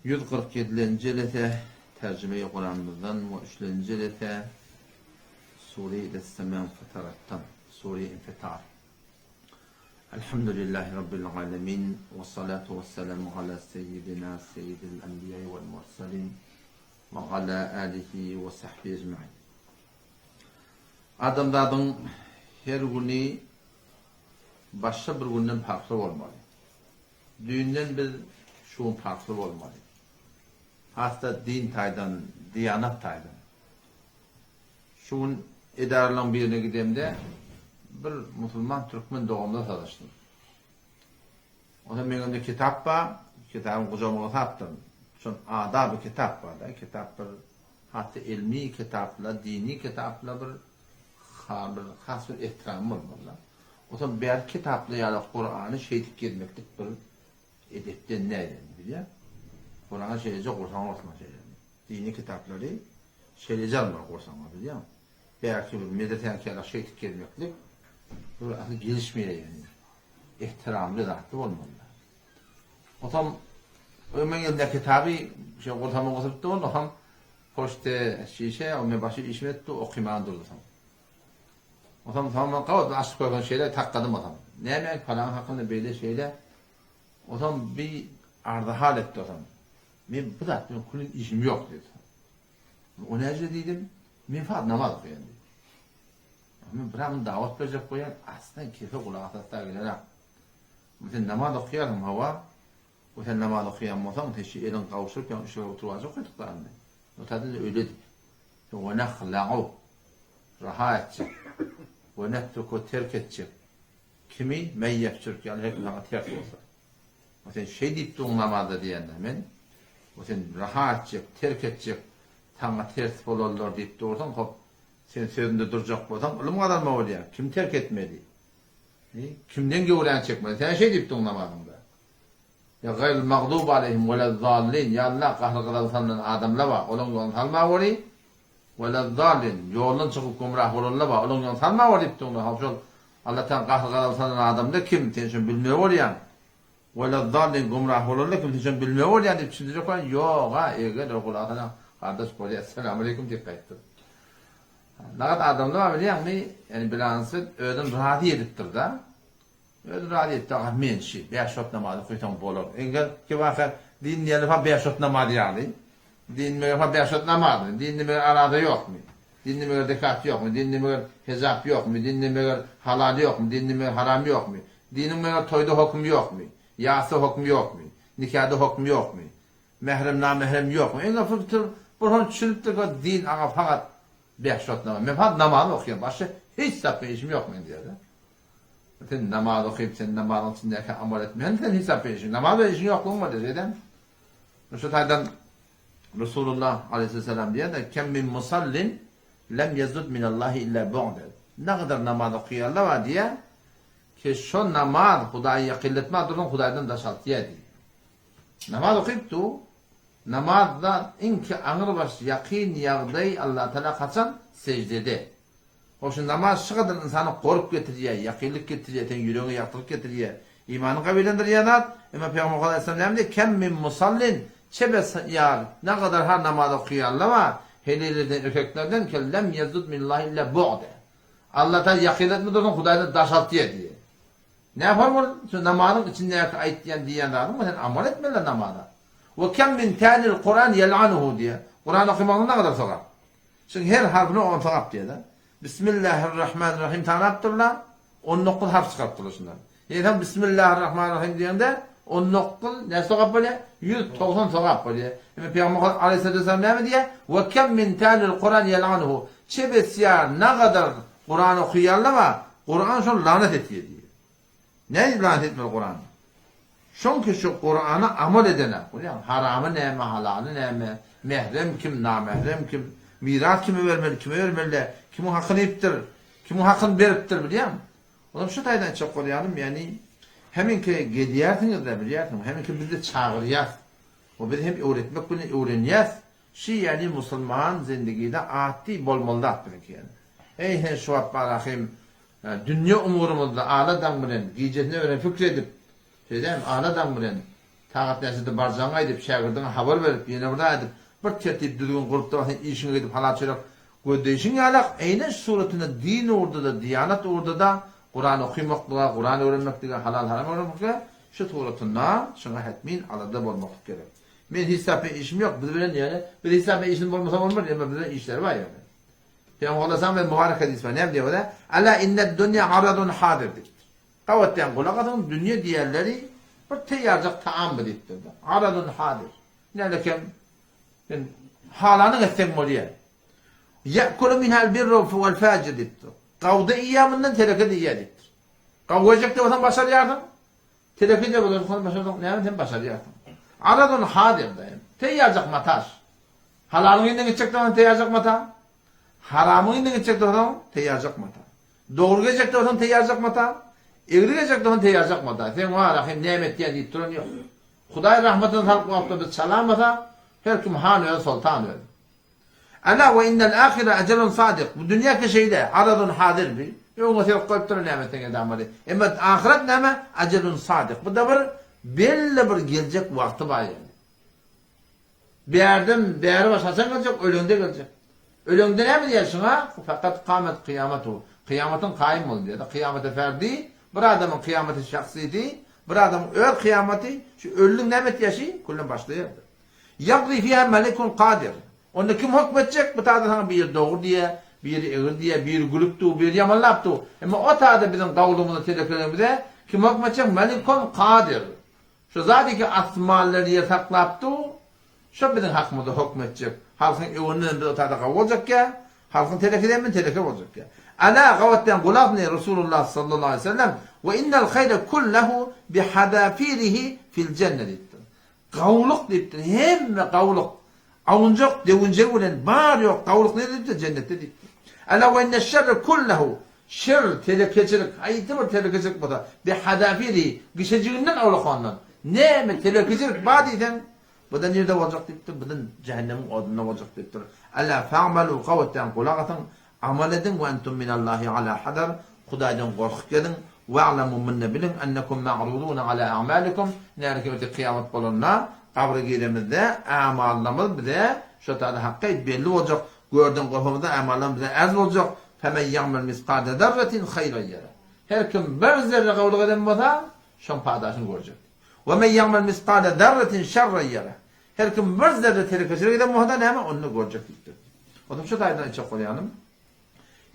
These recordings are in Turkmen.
147-lenji jelese Terjime-i Kuranymyzdan we üçlenji jelese Sure-i Idessemen Fataratdan, Sure-i Infitar. Elhamdülillahi Rabbil alemin we salatu we selamu ala seyyidina seyyidil enbiýai wal mursalin we ala alihi we sahbihi ecmain. Adamzadyň her güni başga bir günden parhly bolmaly. Düýnden biz şu gün parhly bolmaly. Has-da din taýdan, diýanat taýdan. Şu gün edaralaryň birine gidemde bir musulman türkmen doganymyza sataşdym. Onda meň öňümde kitap bar, kitabyň gujagyma gysypdyryn. Şol adaby kitap bar-da, kitap bir has-da ilmi kitapla, dini kitapla bir bir has bir ehtiram bolmaly-da. Onsoň bäri kitaply ýaly Kurany şeýdip gezmeklik bir edepden däl ýaly, bilýäňmi? Kurany şeýleje gursaňa oturma şeýle. Dini kitaplary şeýleje almaly gursaňa, bilýäňmi? Bärki bir medresäniň ýaly şeýdip gezmeklik bir asyl gelişmeýär ýaly. Ehtiramly zatly bolmaly. Onsoň meň elimdäki kitaby şeý gursama gysypdy ol, onsoň poçte şişe, o men başy işim etdi, okyman durdy soň. Onsoň soň men gabat açyp görsen şeýle takgadym onsoň. Näme palan hakynda beýle şeýle. Onsoň bir arzy-hal etdi onsoň. Men bu zat bilen külün işim ýok diýdi. O näce diýdim? Men fakat namaz okaýan diýdi. Men bir adam dawat berjek bolýan, aslan kese gulak asasda geler. Sen namaz okaýarsyň hawa. O sen namaz okaýan bolsaň, sen şu eliňi gawşuryp ýa üç gezek oturyp aljak goýduk da indi. Notady öýle diýip. We nahla'u raha etjek. We netruku terk etjek. Kimi men ýefjürk ýaly her kim saňa ters bolsa. O sen şeý diýip durň namazda diýende men o sen raha etjek, terk etjek, saňa ters bolanlar diýip dursaň, hop, sen sözünde durjak bolsaň, ylym gazanma bolýar. Kimi terk etmeli? Kimden göwräňi çekmeli? Sen şeý diýip durň namazyňda. Ýa gaýril magduby aleýhim welezzallin, Ýa Allah, gahr-gazaby salnan adamlar bar, olaň ýoluny salmaweri, welezzallin, ýoldan çykyp gümrah bolanlar bar, olaň ýoluny salmaweri diýip durlar. Hop şol Allah Tagala gahr-gazaby salnan adamlar kim, sen şony bilmeli bolýaň. Welezzallin, gümrah bolanlar kim, sen şony bilmeli bolýaň diýip düşündirjek bolýan, ýog-a, eger gulak asaň, gardaş bolýa, esselamu aleýkum diýip gaýtdyr. Nagat adamlar bar bilýäňmi, ýani bilansy özüni razy edipdir-da. Özi razy etdi aga men şi bäş wagt namaz okysaň bolar. Eger ki waka din diýeli ha bäş wagt namaz ýaly. Din meger ha bäş wagt namazmy? Dinde meger araza ýokmy? Dinde meger zekat ýokmy? Dinde meger hejap ýokmy? Dinde meger halal ýokmy? Dinde meger haram ýokmy? Diniň meger toýda hokmy ýokmy? Ýasda hokmy ýokmy? Nikada hokmy ýokmy? Mährem namährem ýokmy? Eger bir bir hon düşünipdir ki din aga fakat bäş wagt namaz. Men fakat namaz okýan başga hiç zat bilen işim ýok men diýýär. Sen namaz okyp, sen namazyň içindäki amal etmän, sen hesap berişiň. Namaz bilen işiň ýoklugyň bolýar, şeýdämi? Şu taýdan Resulullah aleyhisselam diýýär-de, Kem min musallin lem yezud minallahi illa bu'den. Ne kadar namaz okaýanlar bar diýýär, ki şo namaz Hudaýy ýakynlatma dursun, Hudaýdan daşaltýar diýýär. Namaz okyp du, namazda iňki aňrybaş ýakyn ýagdaý Allatagala haçan? Seždede. Hoş namaz şu gadar ynsana gork getirýär, ýakynlyk getirýär, seň ýüregiňe ýagtylyk getirýär, imanyňy gawilendirýär zat. Emma Pygamber Aleyhisselam näme diýýär? Kem min musallin, çe bes ýar, ne gadar ha namaz okaýanlar bar, heleýlerden, erkeklerden, ke lem ýezdud minallahi illa bu'de. Allahdan ýakynlatma dursun, Hudaýdan daşaltýar diýýär. Nähor bol, şu namazyň içindäki aýtýan diýýän zadyň sen amal etmeli namaza. We kem min talil Kuran ýel'anuhu diýýär. Kuran okamakda ne gadar sogap. Şuň her harpyna on sogap diýýär-de. Bismillahirrahmanirrahim tanapdyrlar, 19 harp çykarypdyrlar şundan. Ýa sen Bismillahirrahmanirrahim diýeňde 19 näçe sogap bolýar? 190 sogap bolýar. Eme Pygamber Aleyhissalatu vesselam näme diýýär? Ve kem min talil Kuran ýel'anuhu. Çe besýar nagadar Kuran okaýanlar bar, Kuran şony lanat etýär diýýär. Nädip lanat etmeli Kurany? Şoňki şu Kurana amal edene, görýäňmi, haramy näme, halaly näme, mährem kim, namährem kim, miras kime bermeli, kime bermeli däl, kimiň hakyny iýipdir, kimiň hakyny beripdir bilýäňmi? Onam şu taýdan aýtjak bolýanym, ýagny heminki gezýärsiňiz-de bilýärsiňmi, heminki biz-de çagyrýas we biz hem öwretmek bilen öwrenýäs, şi ýagny musulman zendigide atdy bolmaly zat biziňki ýagny. Eý sen şu wagt barahym Dünýe umurymyzda ala daň bilen, gijesine bilen pikir edip, şeýdämi, ala daň bilen. Sagat näçede barjagyňy aýdyp, şägirdiňe habar berip, ýene bir zat aýdyp, bir tertip-düzgün gurup-da sen işiňe gidip halal çörek gözleýşiň ýalak, eýnen şu suratynda din ugurda-da, diýanat ugurda-da Kuran okymaklyga, Kuran öwrenmeklige, halal-haram öwrenmeklige şu suratynda şuňa hetmin alada bolmaklyk gerek. Men hiç zat bilen işim ýok, biz bilen ýöne, biz hiç zat bilen işimiz bolmasa bolmaz, emma biz bilen işleri bar ýöne. Pygamber aleyhisselam bilen mübarek hadys bar, näme diýýär o-da? Ala inned-dunýa aradun hadir diýipdir. Gabat diýen gulak asyň, dünýe diýenleri bir teýýarjak taam bu diýipdir-de. Aradun hadir. Nälekem sen halanyň etseň bolýar. Ýe'kulu minhal birru wal fajir diýipdir. Gawda iýýär mundan, teleke-de iýýär diýipdir. Gaw berjek-de bolsaň başarýarsyň, teleke-de bolsaň başarsaň, näme sen başarýarsyň. Aradun hadir diýip, teýýarjak mataş. Halalyň ýüzünden gitjek-de bolsaň teýýarjak mata. Haramyň ýüzünden gitjek-de bolsaň teýýarjak mata. Dogry geljek-de bolsaň teýýarjak mata. Egri geljek-de bolsaň teýýarjak mata. Sen wara hem näme etýän diýip duran ýok. Hudaý rahmatyny salyp wagtda biz çalamasa, her kim han özi, soltan özi. Ela we innel ahire ejelun sadyk. Bu dünýäki şeýle, aradun hazyr bi. Öňüňe serip goýup duran näme sen edamaly. Emma ahyret näme? Ejelun sadyk. Bu da bir belli bir geljek wagty bar ýaly. Bärden bäri baş haçan geljek? Öleňde geljek. Öleňde näme diýýär şuňa? Fakat kamet kyýamatu. Kyýamatyň kaýym boldy diýýär. Kyýamata ferdi, bir adamyň kyýamaty şahsysy, bir adamyň öz kyýamaty, şu ölüniň näme etýär şi? Küllen başlaýar. Ýagdy fiha melikun kadir. Onda kim hökm etjek? Bu taýda saňa biri dogry diýýär, biri egri diýýär, biri gülüp dur, biri ýamanlap dur. Emma o taýda biziň gawlygymyza, telekeligimize kim hökm etjek? Melikun kadir. Şu zady ki asmanlary ýer saklap dur, şo biziň hakymyzda hökm etjek. Halkyň öwündenem biz o taýda gawy boljakýa, halkyň telekedenem teleke boljakýa. Ala, gabatdan gulak ne Resulullah sallallahu aleýhi we sellem, we innel haýra kullehu bi hadafirihi fil jenne diýipdir. Gawulyk diýipdir, hemme gawulyk, awunjak, döwünjegi bilen bar ýok gawulyk nirde diýipdir, jennetde diýipdir. Ala we inne şerre kullehu, şer, telekeçilik, haýsy bir telekeçilik bolsa, bi hadafirihi, gişejiginden awlak ondan. Näme telekeçilik bar diýseň, bu-da nirde boljak diýipdir, bu-da jähennemiň odunda boljak diýipdir. Ala fa'malu, gabatdan gulak asyň, Amal ediň, we entum minallahi ala hadar, Hudaýdan gorkup geziň, we'lemu munda biliň, ennekum ma'ruduna ala a'malikum, näriki ertir kyýamat bolanda, gabra giremizde, amallarymyz bize şo taýda hakky belli boljak, görden gorkmamyzdan amallarymyz bize ärz boljak, femen ýa'mel miskale zerretin haýran ýera. Her kim bir zerre gowulyk eden bolsa, şoň padaşyny görjek. We men ýa'mel miskale zerretin şerran ýera. Her kim bir zerre telekeçilik eden bolsa-da näme, onda görjek diýipdir. Onsoň şu taýdan aýtjak bolýanym,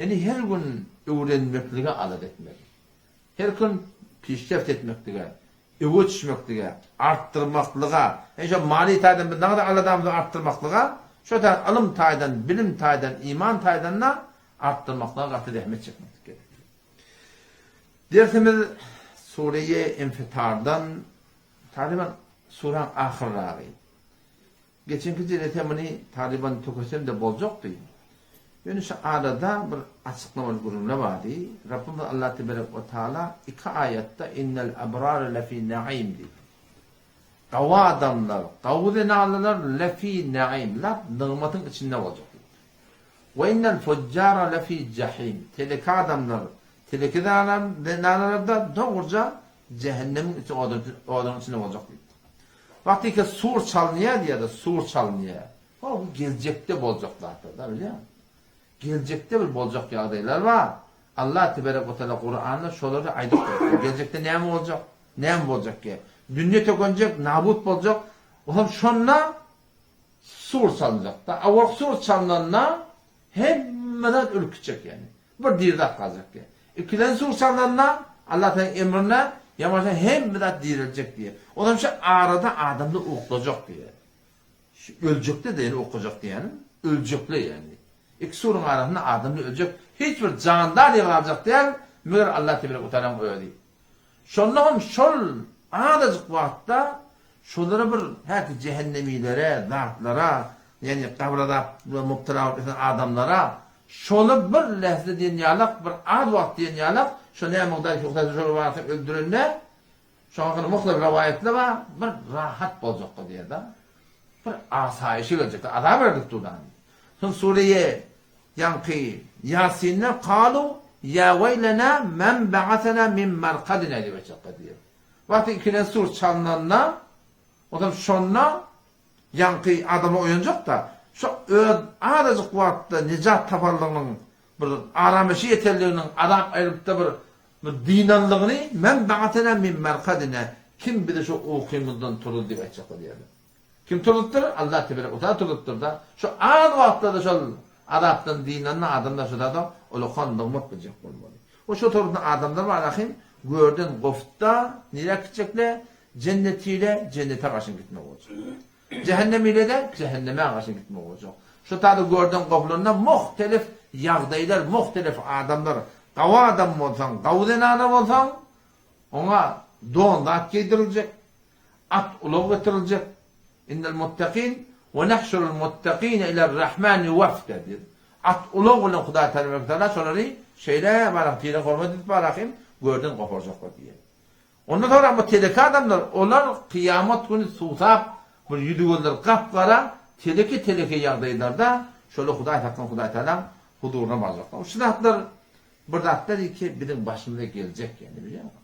ýagny her gün öwrenmeklige alada etmeli. Her gün pişreft etmeklige, öňe düşmeklige, artdyrmaklyga, ýagny şo many taýdan biz nagada aladamyzy artdyrmaklyga, şo taýdan ylym taýdan, bilim taýdan, iman taýdan-da artdyrmaklyga gaty zähmet çekmeklik gerek. Dersimiz Sureýe Infitardan Talyban suraň ahyrragy. Geçenki jelese muny Talyban tökesem-de boljakdy. Ýöne şu arada bir açyklamaly gürrüňler bardy. Rabbymyz Allah teberek we taala iki aýatda innel abrara lefi naim diýdi. Gawy adamlar, gawy zenalylar lefi naim, lap nygmatyň içinde boljak diýdi. We innel fujjara lefi jahim. Teleke adamlar, teleke zenalylar-da dogruja Jähennemiň içi oduň içinde boljak diýipdir. Wagtyky sur çalynýar diýýär-de, sur çalynýar. Hol bu geljekde boljak zatlar-da, bilýäňmi? Geljekde bir boljak ýagdaýlar bar. Allah teberek we teala Kuranda şolary aýdyp goýupdyr. Geljekde näme boljak? Näme boljak diýýär. Dünýe tökenjek, nabut boljak. Olam şonda sur çalynjak-da. Awal sur çalynanda hemme zat ölüp gitjek ýagny. Bir diri zat galjak diýýär. Ikilenji sur çalnanda Allah Tagalaň emrine ýamaşan hemme zat direljek diýýär. Onam şu arada adamlar uklajak diýýär. Şu öljekde de ýene uklajak diýýänim, öljekler ýagny. Iki suruň arasynda adamlar öljek, hiç bir jandar ýer galjak däl, meger Allah teberek we taalaň özi. Şonda hem şol azajyk wagtda şolara bir häki jähennemilere, zatlara, ýagny gabyr azap bilen mubtala bolup ýatan adamlara şoly bir lähze diýen ýalak, bir az wagt diýen ýalak, şo näme mugdar ki Hudaý şol wagty öldürende, şoňa hakynda muhtelif rowaýatlar bar, bir rahat boljakdy diýýär-de. Bir asaýyşa geljekdi, azap berdik durdan. Soň sureýe Ýaňky Ýasinde Kalu ýa weýlena men ba'asena min markadina diýip aýtjaklar diýýär. Wagty ikilenji sur çalnanda. Onsoň şonda ýaňky adamlar oýanjak-da, şo öz azajyk wagtda nejat tapanlygynyň, bir arameşe ýetenliginiň, azap aýrylypda bir bir dynanlygyny Men ba'atena min merkadina, kim bizi şo ukymyzdan turuzdy diýip aýtjaklar diýýärler. Kim turuzupdyr? Allah teberek we teala turuzupdyr-da. Şo az wagtda-da şol azapdan dynanda adamlar şo zada ulakan nygmat biljek bolmaly. We şo torunda adamlar bar ahym, görden gopupda nirä gitjekler? Jennet ile jennete garşy gitmek boljak. Jähennem ile-de jähenneme garşy gitmek boljak. Şo tada görden gopulanda muhtelif ýagdaýlar, muhtelif adamlar, gawy adam bolsaň, gawy zenana bolsaň, oňa don zat geýdiriljek, at ulag getiriljek. Innel muttakin we nahşurul muttakine iler rahmani wafda diýip. At ulag bilen Hudaý Tebarek Teala şolary şeýle barak sylag hormat edip barahym görden goparjaklar diýýär. Ondan soňra bu teleke adamlar olar kyýamat güni suwsap bir ýüzi gözleri gap-gara teleke-teleke ýagdaýlarda şolar Hudaý saklan Hudaý Tealaň huzuryna barjaklar. Şu zatlar bir zatlar ki biziň başymyza geljek ýani bilýäňmi?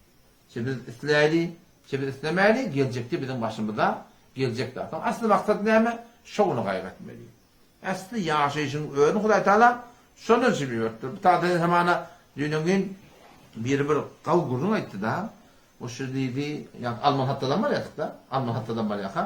Çe biz isläýli, çe biz islemäýli, geljekde biziň başymyza geljek zatlaryň asly maksat näme? Şo güni gaýgy etmeli. Asly ýaşaýşyň özüni Hudaý Tagala şondan üçin iberipdir. Bu taýda hamana düýnüň biri bir gawy gürrüň aýtdy-da. O şu diýdi, ýa alman hatdadan barýardyk-da, alman hatdadan barýarka,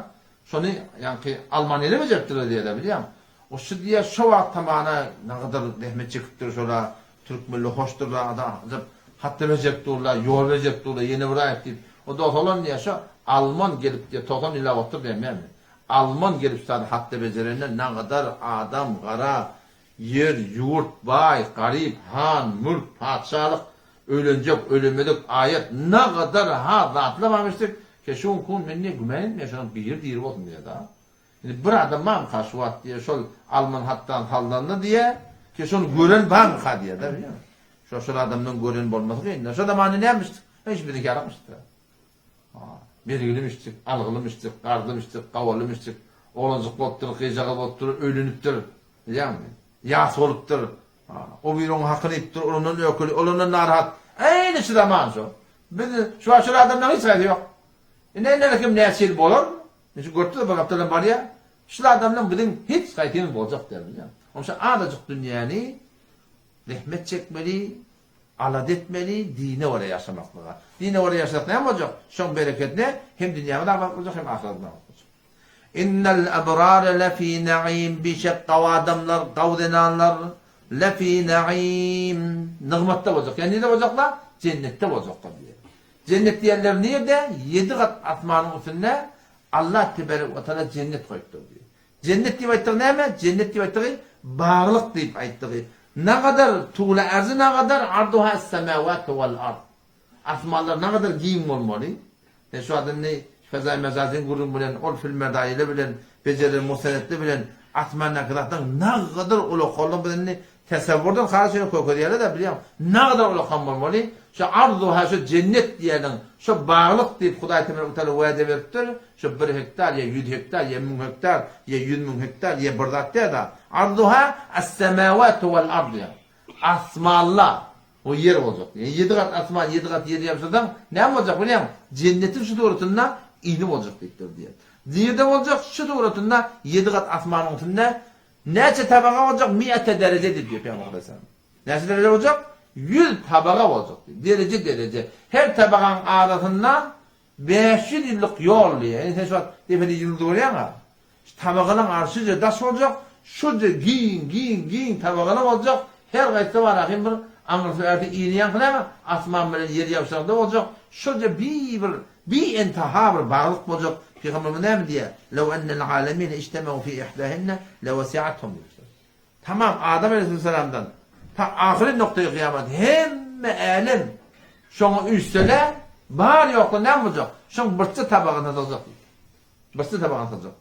şony ýaňky alman ele bejeripdirler diýýärler, bilýäňmi? O şu diýýär, şo wagt hamana nagadar zähmet çekipdir şola, Türkmenler hoşdurlar, ajap hatda bejerip durlar, ýol bejerip durlar, ýene bir aýat diýip. O dos oglan diýýär, şo alman gelip diýýär, 90 ýyllap otur diýýär, näme? Alman gelip şu hatda bejerende nagadar adam, gara, ýer, ýurt, baý, garyp, han, mülk, patyşalyk, öýlenjek, öýlenmedik, aýat, nagadar ha zatlar barmyş diýip, ke şu gün kun men diýýär, güman etmeýän şonuň biri diri bolsun diýýär-da. Indi bir adam barmyka şu wagt diýýär, şol alman hatdan salnanda diýýär, ki şony gören barmyka diýýär-de, bilýäňmi? Şo şol adamdan gören bolmasy kyn. Şo zamanda nämişdik? Hiç biziňki ýaramyşdy. Ha, bergilimişdik, algylymyşdyk, garzlymyşdyk, gawalymyşdyk. Oglanjyk bolupdyr, gyzjagaz bolupdyr, öýlenipdir. Bilýäňmi? Ýas bolupdyr. Ha, o biri oň hakyny iýipdir, ol ondan ökeli, ol ondan narahat. Eýni şu zaman şo. Biz şu wagt şol adamlaryň hiç haýsy ýok. Indi indi kim näçe ýyl bolar? Indi görüpdir bir gapdaldan barýar. Şul adamlaryň biziň hiç haýsymyz boljak däl bilýäňmi? Onuň üçin azajyk dünýäni zähmet çekmeli, alada etmeli, dine görä ýaşamaklyga. Dine görä ýaşasak näme boljak? Şoň berekedine hem dünýämiz abat boljak, hem ahyretimiz abat boljak. Innel ebrare lefî naim bişek gawy adamlar, gawy zenanlar lefî naim nygmatda boljak. Ýa nirde boljaklar? Jennetde boljaklar diýýär. Jennet diýenleri nirde? Ýedi gat asmanyň üstünde Allah teberek we taala jennet goýupdyr diýýär. Jennet diýip aýtdygy näme? Jennet diýip aýtdygy baglyk diýip aýtdygy. Nagadar tula arzy nagadar arduha es-semawatu wal ard. Asmanlar nagadar giň bolmaly. Sen şu wagt indi Fezaý Mejazyň gürrüň bilen ol filmerdaýyly bilen bejerilen mustanetli bilen asmandaky zatlaryň nagadar ulakanlygy biz indi Tesewwurdan haryç ýöne kökezýärler-dä bilýäň. Nagadar ulakan bolmaly. Şo arzuw-ha şo jennet diýýäniň, şo baglyk diýip Hudaý tebarek we taala wada beripdir. Şo bir hektar ýa ýüz hektar ýa müň hektar ýa 100 müň hektar ýa bir zat däl-de. Arzuw-ha as-semawatu wal-ard diýýär. Asmanlar we ýer boljak. Ýa ýedi gat asman, ýedi gat ýeri ýapyşdyrsaň näme boljak bilýäňmi? Jennetiň şu suratynda ini boljak diýipdir diýýär. Nirde boljak? Şu suratynda ýedi gat asmanyň üstünde Näçe tabaga boljak? Mi'ete dereje diýip diýýär Pygamber aleyhisselam. Näçe dereje boljak? 100 tabaga boljak diýýär. Dereje dereje. Her tabagaň arasynda 500 ýyllyk ýol diýýär. Indi sen şu wagt depede ýyldyz görýäň-ä. Şu tabagalaň arasy şuja daş boljak, şuja giň, giň, giň tabagalar boljak. Her gaýsy bar ahym bir aňyrsy bärsi ini ýaňky näme? Asman bilen ýer ýabşanda boljak. Şuja bi bir Biintiha bir baglyk boljak Pygamberimiz näme diýýär? Lew ennel alemine ijtemeu fi ihdahinne lewesi'athum diýipdir. Tamam Adam aleýhissalamdan ta ahyry noktaýy kyýamat hemme älem şoňa üýşsele bar ýokda näme boljak? Şoň birçe tabagyna sygjak diýipdir. Birçe tabagyna sygjak.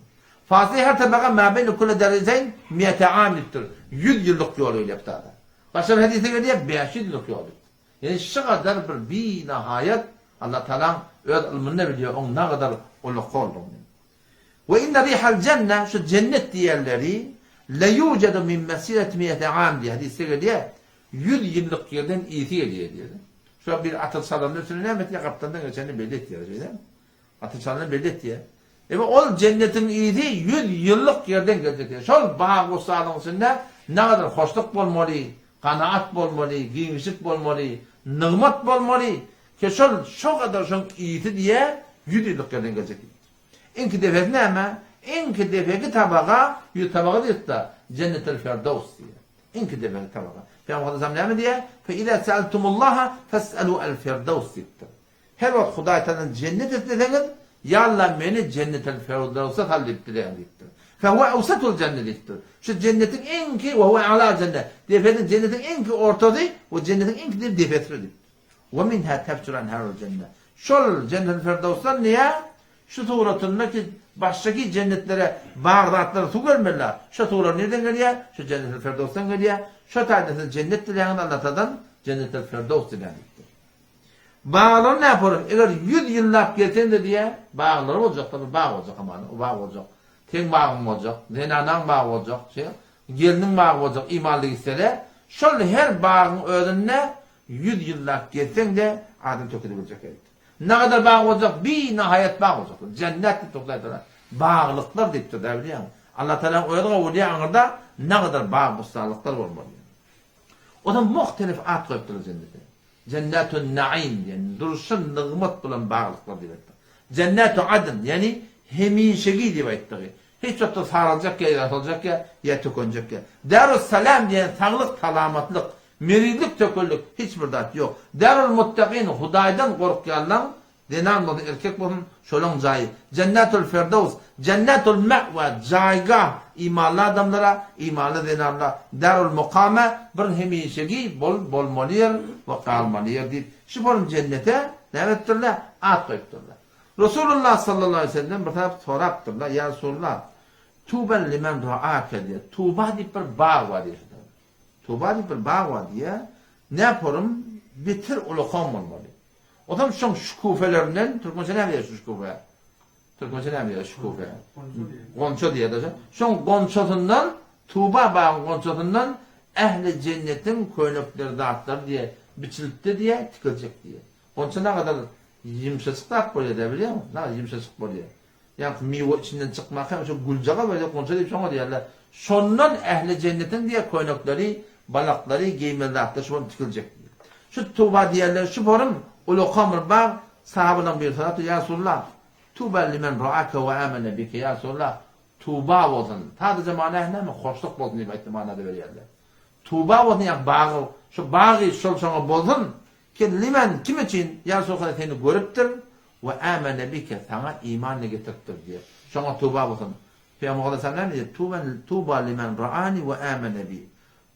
Fasy her tabaga ma beýne kulle derejeýn mi'ete am diýipdir. 100 ýyllyk ýol gelýär bu Başga bir hadysda gelýär 500 ýyllyk ýol diýipdir. Ýani şugadar bir binahaýat Allah Tagalaň öz ylmynda bilýär oň nagadar ulaka boldugyny. We inne rihal jenne şu jennet diýenleri leýujedu min mesireti mi'ete am diýýär hadysda gelýär ýüz ýyllyk ýerden ysy gelýär diýýär. Şo bir atyr çalanda üstüne näme etýär gapdaldan geçende belli etýär şeýdemi? Atyr çalanda belli etýär. Ebe ol jennetiň ysy ýüz ýyllyk ýerden geljek diýýär. Şol bag-bossanlygyň içinde nägadar hoşluk bolmaly, kanaat bolmaly, giňişlik bolmaly, nygmat bolmaly, ki şol şo gadar şoň ysy diýýär, ýüz ýyllyk ýerden geljek diýýär. Iňki depesi näme? Iňki depeki tabaga, ýüz tabaga diýipdir, Jennetel Ferdows diýýär. Iňki depeki tabaga. Pygamber aleyhisselam näme diýýär? Fe iza sa'altumullaha fes'alu el-Ferdows diýipdir. Her wagt Hudaý Tagaladan jennet isleseňiz, Ýa Alla meni Jennetel Ferdowsa sal diýip diläň diýipdir. Fe huwe awsatul jenne diýipdir. Şu jennetiň iňki we huwe a'la jenne. Depesi jennetiň iňki ortasy we jennetiň iňki depesidir diýipdir. We minha tefjuru enharul jenne. Şol Jennetel Ferdowsdan diýýär, şu suratynda ki başdaky jennetlere bag zatlara suw gelmeli. Şo suwlar nirden gelýär? Şu Jennetel Ferdowsdan gelýär. Şo taýda siz jennet diläňiz Alla Tagaladan Jennetel Ferdows diläň diýipdir. Baglary näporum, eger ýüz ýyllap gelseň-de diýýär, baglary boljak-da, bir bag boljak hamana, o bag boljak. Seň bagyň boljak, zenanaň bagy boljak, şeý, gelniň bagy boljak, imanly gitse-de, şol her bagyň özünde ýüz ýyllap gelseň-de, adam töküdibiljek ýeri. Nagadar bag boljak, binahaýat bag boljak. Jennet diýip Hudaý Tagala baglyklar diýipdir-dä, bilýäňmi? Allah Tagalaň özi gowurýar aňyrda nagadar bag-bossanlyklar bolmaly. Oda muhtelif at goýupdyrlar jennete. Jennetun naim diýen durşy nygmat bolan baglyklar diýip aýtdyk. Jennetu adn ýagny hemişegi diýip aýtdygy. Hiç wagtda saraljak ýa ýasaljak ýa ýa tökenjek ýa. Darus salam diýen saglyk salamatlyk, merizlik tökenlik hiç bir zat ýok. Darul muttakin Hudaýdan gorkýanlaň Zenan bolsun, erkek bolsun, şolaň jaýy. Jennetul Ferdows, Jennetul Me'wa, jaýgah, imanly adamlara, imanly zenanlara, Darul Mukame, bir hemişegi bol, bolmaly ýer we galmaly ýer diýip, şu forum jennete näme edipdirler? At goýupdyrlar. Resulullah sallallahu aleýhi we sellem bir tarap sorapdyrlar, Ýa Resulullah, Tuban limen ra'ake diýip, Tuba diýip bir bag bar diýipdir. Tuba diýip bir bag bar diýýär. Näporum beter ulakan bolmaly. Ozam şoň şüküfelerinden, türkmençe näme diýýär şu şüküfe? Türkmençe näme diýýär şüküfe? Gonça diýýär da. Şoň gonçasyndan, Tuba bagyň gonçasyndan ähli jennetiň köýnekleri zatlary diýýär, biçilipdi diýýär, tikiljek diýýär. Gonça nagadar ýumşajyk zat bolýar-da bilýäňmi? Nagadar ýumşajyk bolýar. Ýaňky miwe içinden çykmaka şo güljagaz bolýar, gonça diýip şoňa diýýärler. Şondan ähli jennetiň diýýär köýnekleri, balaklary, geýmeli zatlary şu bolup tikiljek diýýär. Şu Tuba diýýärler, şu forum ulakan bir bag, sahabalaryň biri sorapdyr, Ýa Resulallah, Tuba limen ra'ake we amene bike, ýa Resulallah, Tuba bolsun, sadaja manasy näme, hoşluk bolsun diýip aýtdy manada berýärler. Tuba bolsun ýa bagy, şu bagy şol şoňa bolsun, ki limen, kim üçin, ýa Resulallah seni görüpdir, We amene bike, saňa iman-da getiripdir diýýär. Şoňa tuba bolsun. Pygamber aleyhisselam näme diýýär? Tuban, tuba limen ra'ani we amene bi.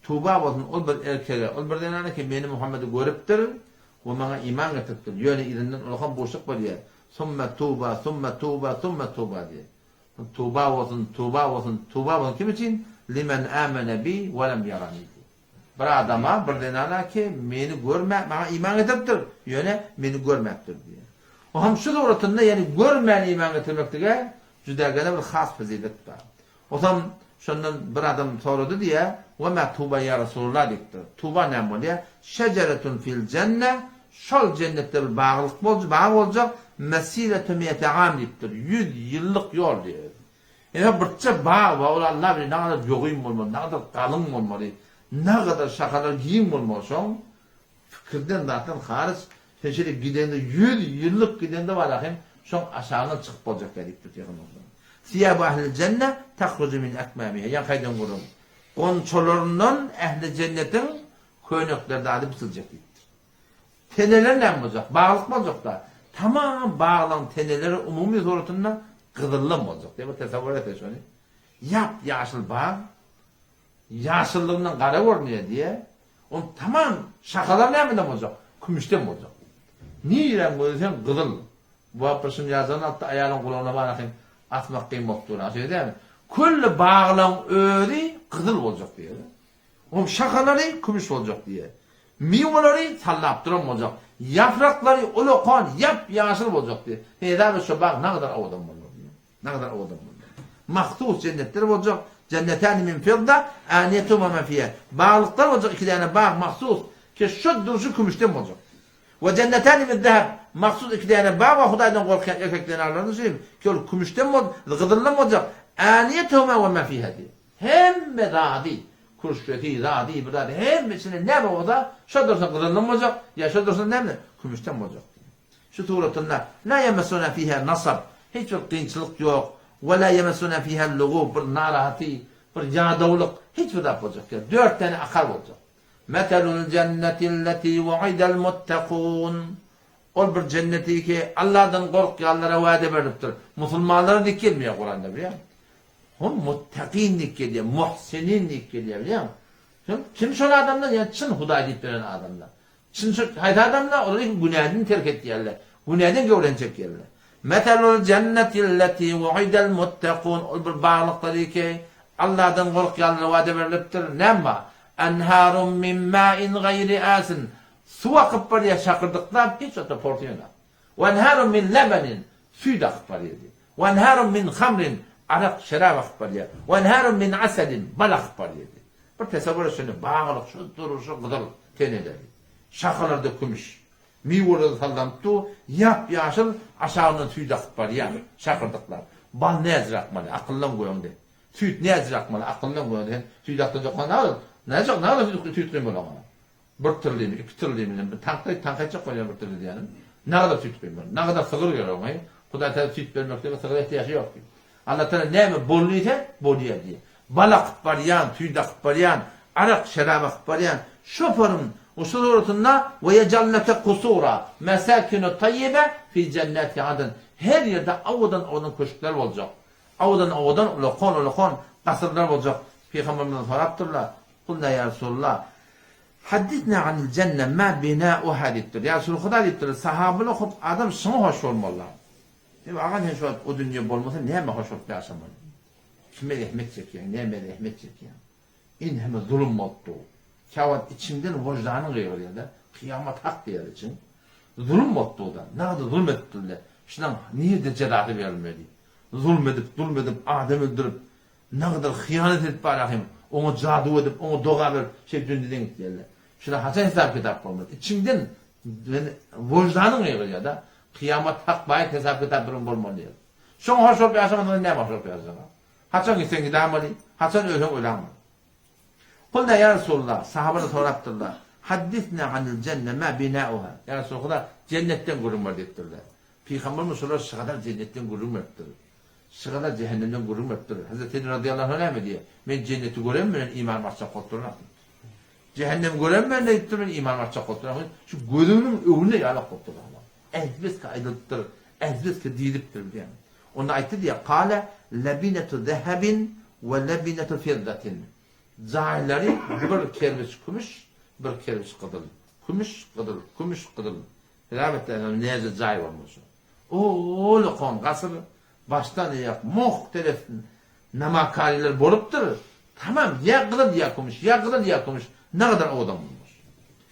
Tuba bolsun ol bir erkege, ol bir zenana ki meni Muhammedi görüpdir we maňa iman getiripdir. Ýöne yzyndan ulakan buşluk berýär. Summe tuba, summe tuba, summe tuba diýýär. Tuba bolsun, tuba bolsun, tuba bolsun kim üçin? Limen amene bi we lem yarani diýýär. Bir adama, bir zenana ki, meni görmä, maňa iman getiripdir, ýöne meni görmäpdir diýýär. O hem şu suratynda, ýagny görmän iman getirmeklige juda gene bir has fazilet bar. Osam şondan bir adam sorady diýýär, Wa ma tuba ýa Resulullah diýipdir. Tuba näme bolýar? Şejeretun fil jenne, şol jennetde bir baglyk boljak, bag boljak, mesiretu mi'ete am diýipdir, ýüz ýyllyk ýol diýýär. Ine birçe bag bar, ol Allah bilir nagadar ýogyn bolmaly, nagadar galyň bolmaly, nagadar şahalary giň bolmaly şoň pikirden zatdan haryç sen şeýle gidende ýüz ýyllyk gidende bar ahim şoň aşagyndan çykyp boljak däl diýipdir pygamberimiz. Siýabu ahlil jenne tahruju min akmamiha ýaňky aýdan gürrüň. Gonçalaryndan ähli jennetiň köýnekleri zady bitiljek diýipdir. Teneler näme boljak? Baglyk boljak-da. Tamam baglaryň teneleri umumy suratynda gyzyldan boljak. Diýip bir tasawwur etse şony. Ýap-ýaşyl bag, ýaşyllygyndan gara görünýär diýýär. Onuň tamam şahalary nämeden boljak? Kümüşden boljak. Niräň gözleseň gyzyl. Bu wagt bir şuny ýazan atdy, aýalyň gulagyna barasyn asmak kyn bolup dur. Şeýle dälmi? Külli baglaryň özi gyzyl boljak diýýär. Onuň şahalary kümüş boljak diýýär. Miweleri sallap duran boljak. Ýapraklary ulakan, ýap-ýaşyl boljak diýýär. Hezar şo bag nagadar owadan bolar diýýär. Nagadar owadan bolar. Mahsus jennetler boljak. Jennetani min fidda, aniyetuhuma ma fiha. Baglyklar boljak, iki däne bag mahsus. Ki şo durşy kümüşden boljak. We jennetani min zeheb, mahsus iki däne bag bar Hudaýdan gorkýan erkek zenanlaryň üçin, ki ol kümüşden bol, gyzyldan boljak, aniýetehuma we ma fiha diýýär. Hemme zady, kürşesi, zady, bir zady, hemme içinde näme bolsa, şo dursun gyzyldan boljak, ýa şo dursun näme, kümüşden boljak diýýär. Şu suratynda, La ýemessuna fiha nasab, hiç bir kynçylyk ýok, we la ýemessuna fiha lugub, bir narahaty, bir ýadawlyk, hiç bir zat boljak däl. Dört däne akar boljak. Meselul jennetilleti wuidel muttakun, Ol bir jenneti ki, Allahdan gorkýanlara wada berlipdir. Musulmanlara diýip gelmeýär Kuranda bilýäňmi? Hum muttakin diýip gelýär, muhsinin diýip gelýär bilýäňmi? Kim şol adamlar? Ýa çyn Hudaý diýip beren adamlar. Çyn şo haýsy adamlar? Olar ilki günäni terk etýärler. Günäden göwreni çekýärler. Meselul jennetilleti wuidel muttakun, Ol bir baglykdyr ki, Allahdan gorkýanlara wada berlipdir. Näme bar? Enharun min ma'in gaýri asin, Suw akyp barýar şakyrdyklap, hiç wagtda porsuýanok. We enharun min lebenin, Süýt akyp barýar diýýär. We enharun min hamrin, Arak, şerap akyp barýar. We enharun min aselin, Bal akyp barýar diýýär. Bir tesewwür et şony, baglyk şu duruşy gyzyl teneleri, şahalary-da kümüş, miweleri sallanyp dur, ýap-ýaşyl, aşagyndan süýt akyp barýar, şakyrdyklap. Bal näjür akmaly, akyldan göňde. Süýt näjür akmaly, akyldan göňde. Sen süýt akdyrjak bolsaň näme, näjek, näme süýt guýmaly oňa? Bir tirlimi, iki tirlimi bilen bir taňk taňk etjek bolýan bir tirli diýýänim. Nagada süýt guýmaly. Nagada sygyr gerek oňa. Hudaý Tagala süýt bermekde sygyra ehtiýajy ýok diýip. Allah Tagala näme bol diýse, bolýar diýýär. Bal akyp barýan, süýt akyp barýan, arak, şerap akyp barýan şoparyň şu suratynda we ýejalleke kusura, mesakinu taýýibe fi jennati adn. Her ýerde owadan-owadan köşkler boljak. Owadan-owadan ulakan-ulakan gasyrlar boljak. Pygamberimiz sorapdyrlar, Kulna ýa Resulallah, Haddisna anil jenne ma binauha diýipdir. Ýa Resuly Huda diýipdir, sahabylar hop adam şuňa hoş bolmalylar. Diýip, agam sen şu wagt o dünýe bolmasa näme hoş bolup ýaşamaly? Kime zähmet çekýäň, nämä zähmet çekýäň? Indi hemme zulum bolup dur. Käwagt içiňden wyždanyň gygyrýar-da, kyýamat hak diýýär içiň. Zulum bolup dur-da, nagda zulum edipdirler. Şunaň nirde jezasy berilmeli? Zulum edip, zulum edip, adam öldürip, Nagadar hyýanat edip barahym, oňa jaduw edip, oňa doga berip, şeýdip dünýeden gitýärler. Şular haçan hesap-kitap bolmaz? Içiňden wyždanyň gygyrýar-da, kyýamat hak baýat hesap-kitap bir gün bolmaly diýip. Şoňa hoş bolup ýaşamasaň näme hoş bolup ýaşajaň? Haçan gitseň gidäýmeli, haçan ölseň öläýmeli. Kulna ýa Resulallah, sahabalar sorapdyrlar, Haddisna anil jenne ma binauha? Ýa Resulallah, jennetden gürrüň ber diýipdirler. Pygamberimiz şolara şygadar jennetden gürrüň beripdir. Şygalar jähennemden gürrüň beripdir. Hezreti Eli razyýallahu anh näme diýýär? Men jenneti gören bilen imanym artjak bolup duranok diýipdir. Jähennemi gören bilen diýipdir, men imanym artjak bolup duranok. Şu gözüniň öňünde ýalak bolup dur. Äzbeski aýdylypdyr, äzbeski diýlipdir bilýäňmi? Onda aýtdy diýýär, Kale lebinetu zehebin we lebinetu fiddatin. Jaýlary bir kerpiç kümüş, bir kerpiç gyzyl. Kümüş, gyzyl, kümüş, gyzyl. Hesap etseňiz näce jaý bolmaly şo. Ullakan gasyr başdan aýak muhtelef namakariler bolupdyr. Tamam ýa gyzyl ýa kümüş, ýa gyzyl ýa kümüş nagadar owadan bolmuş.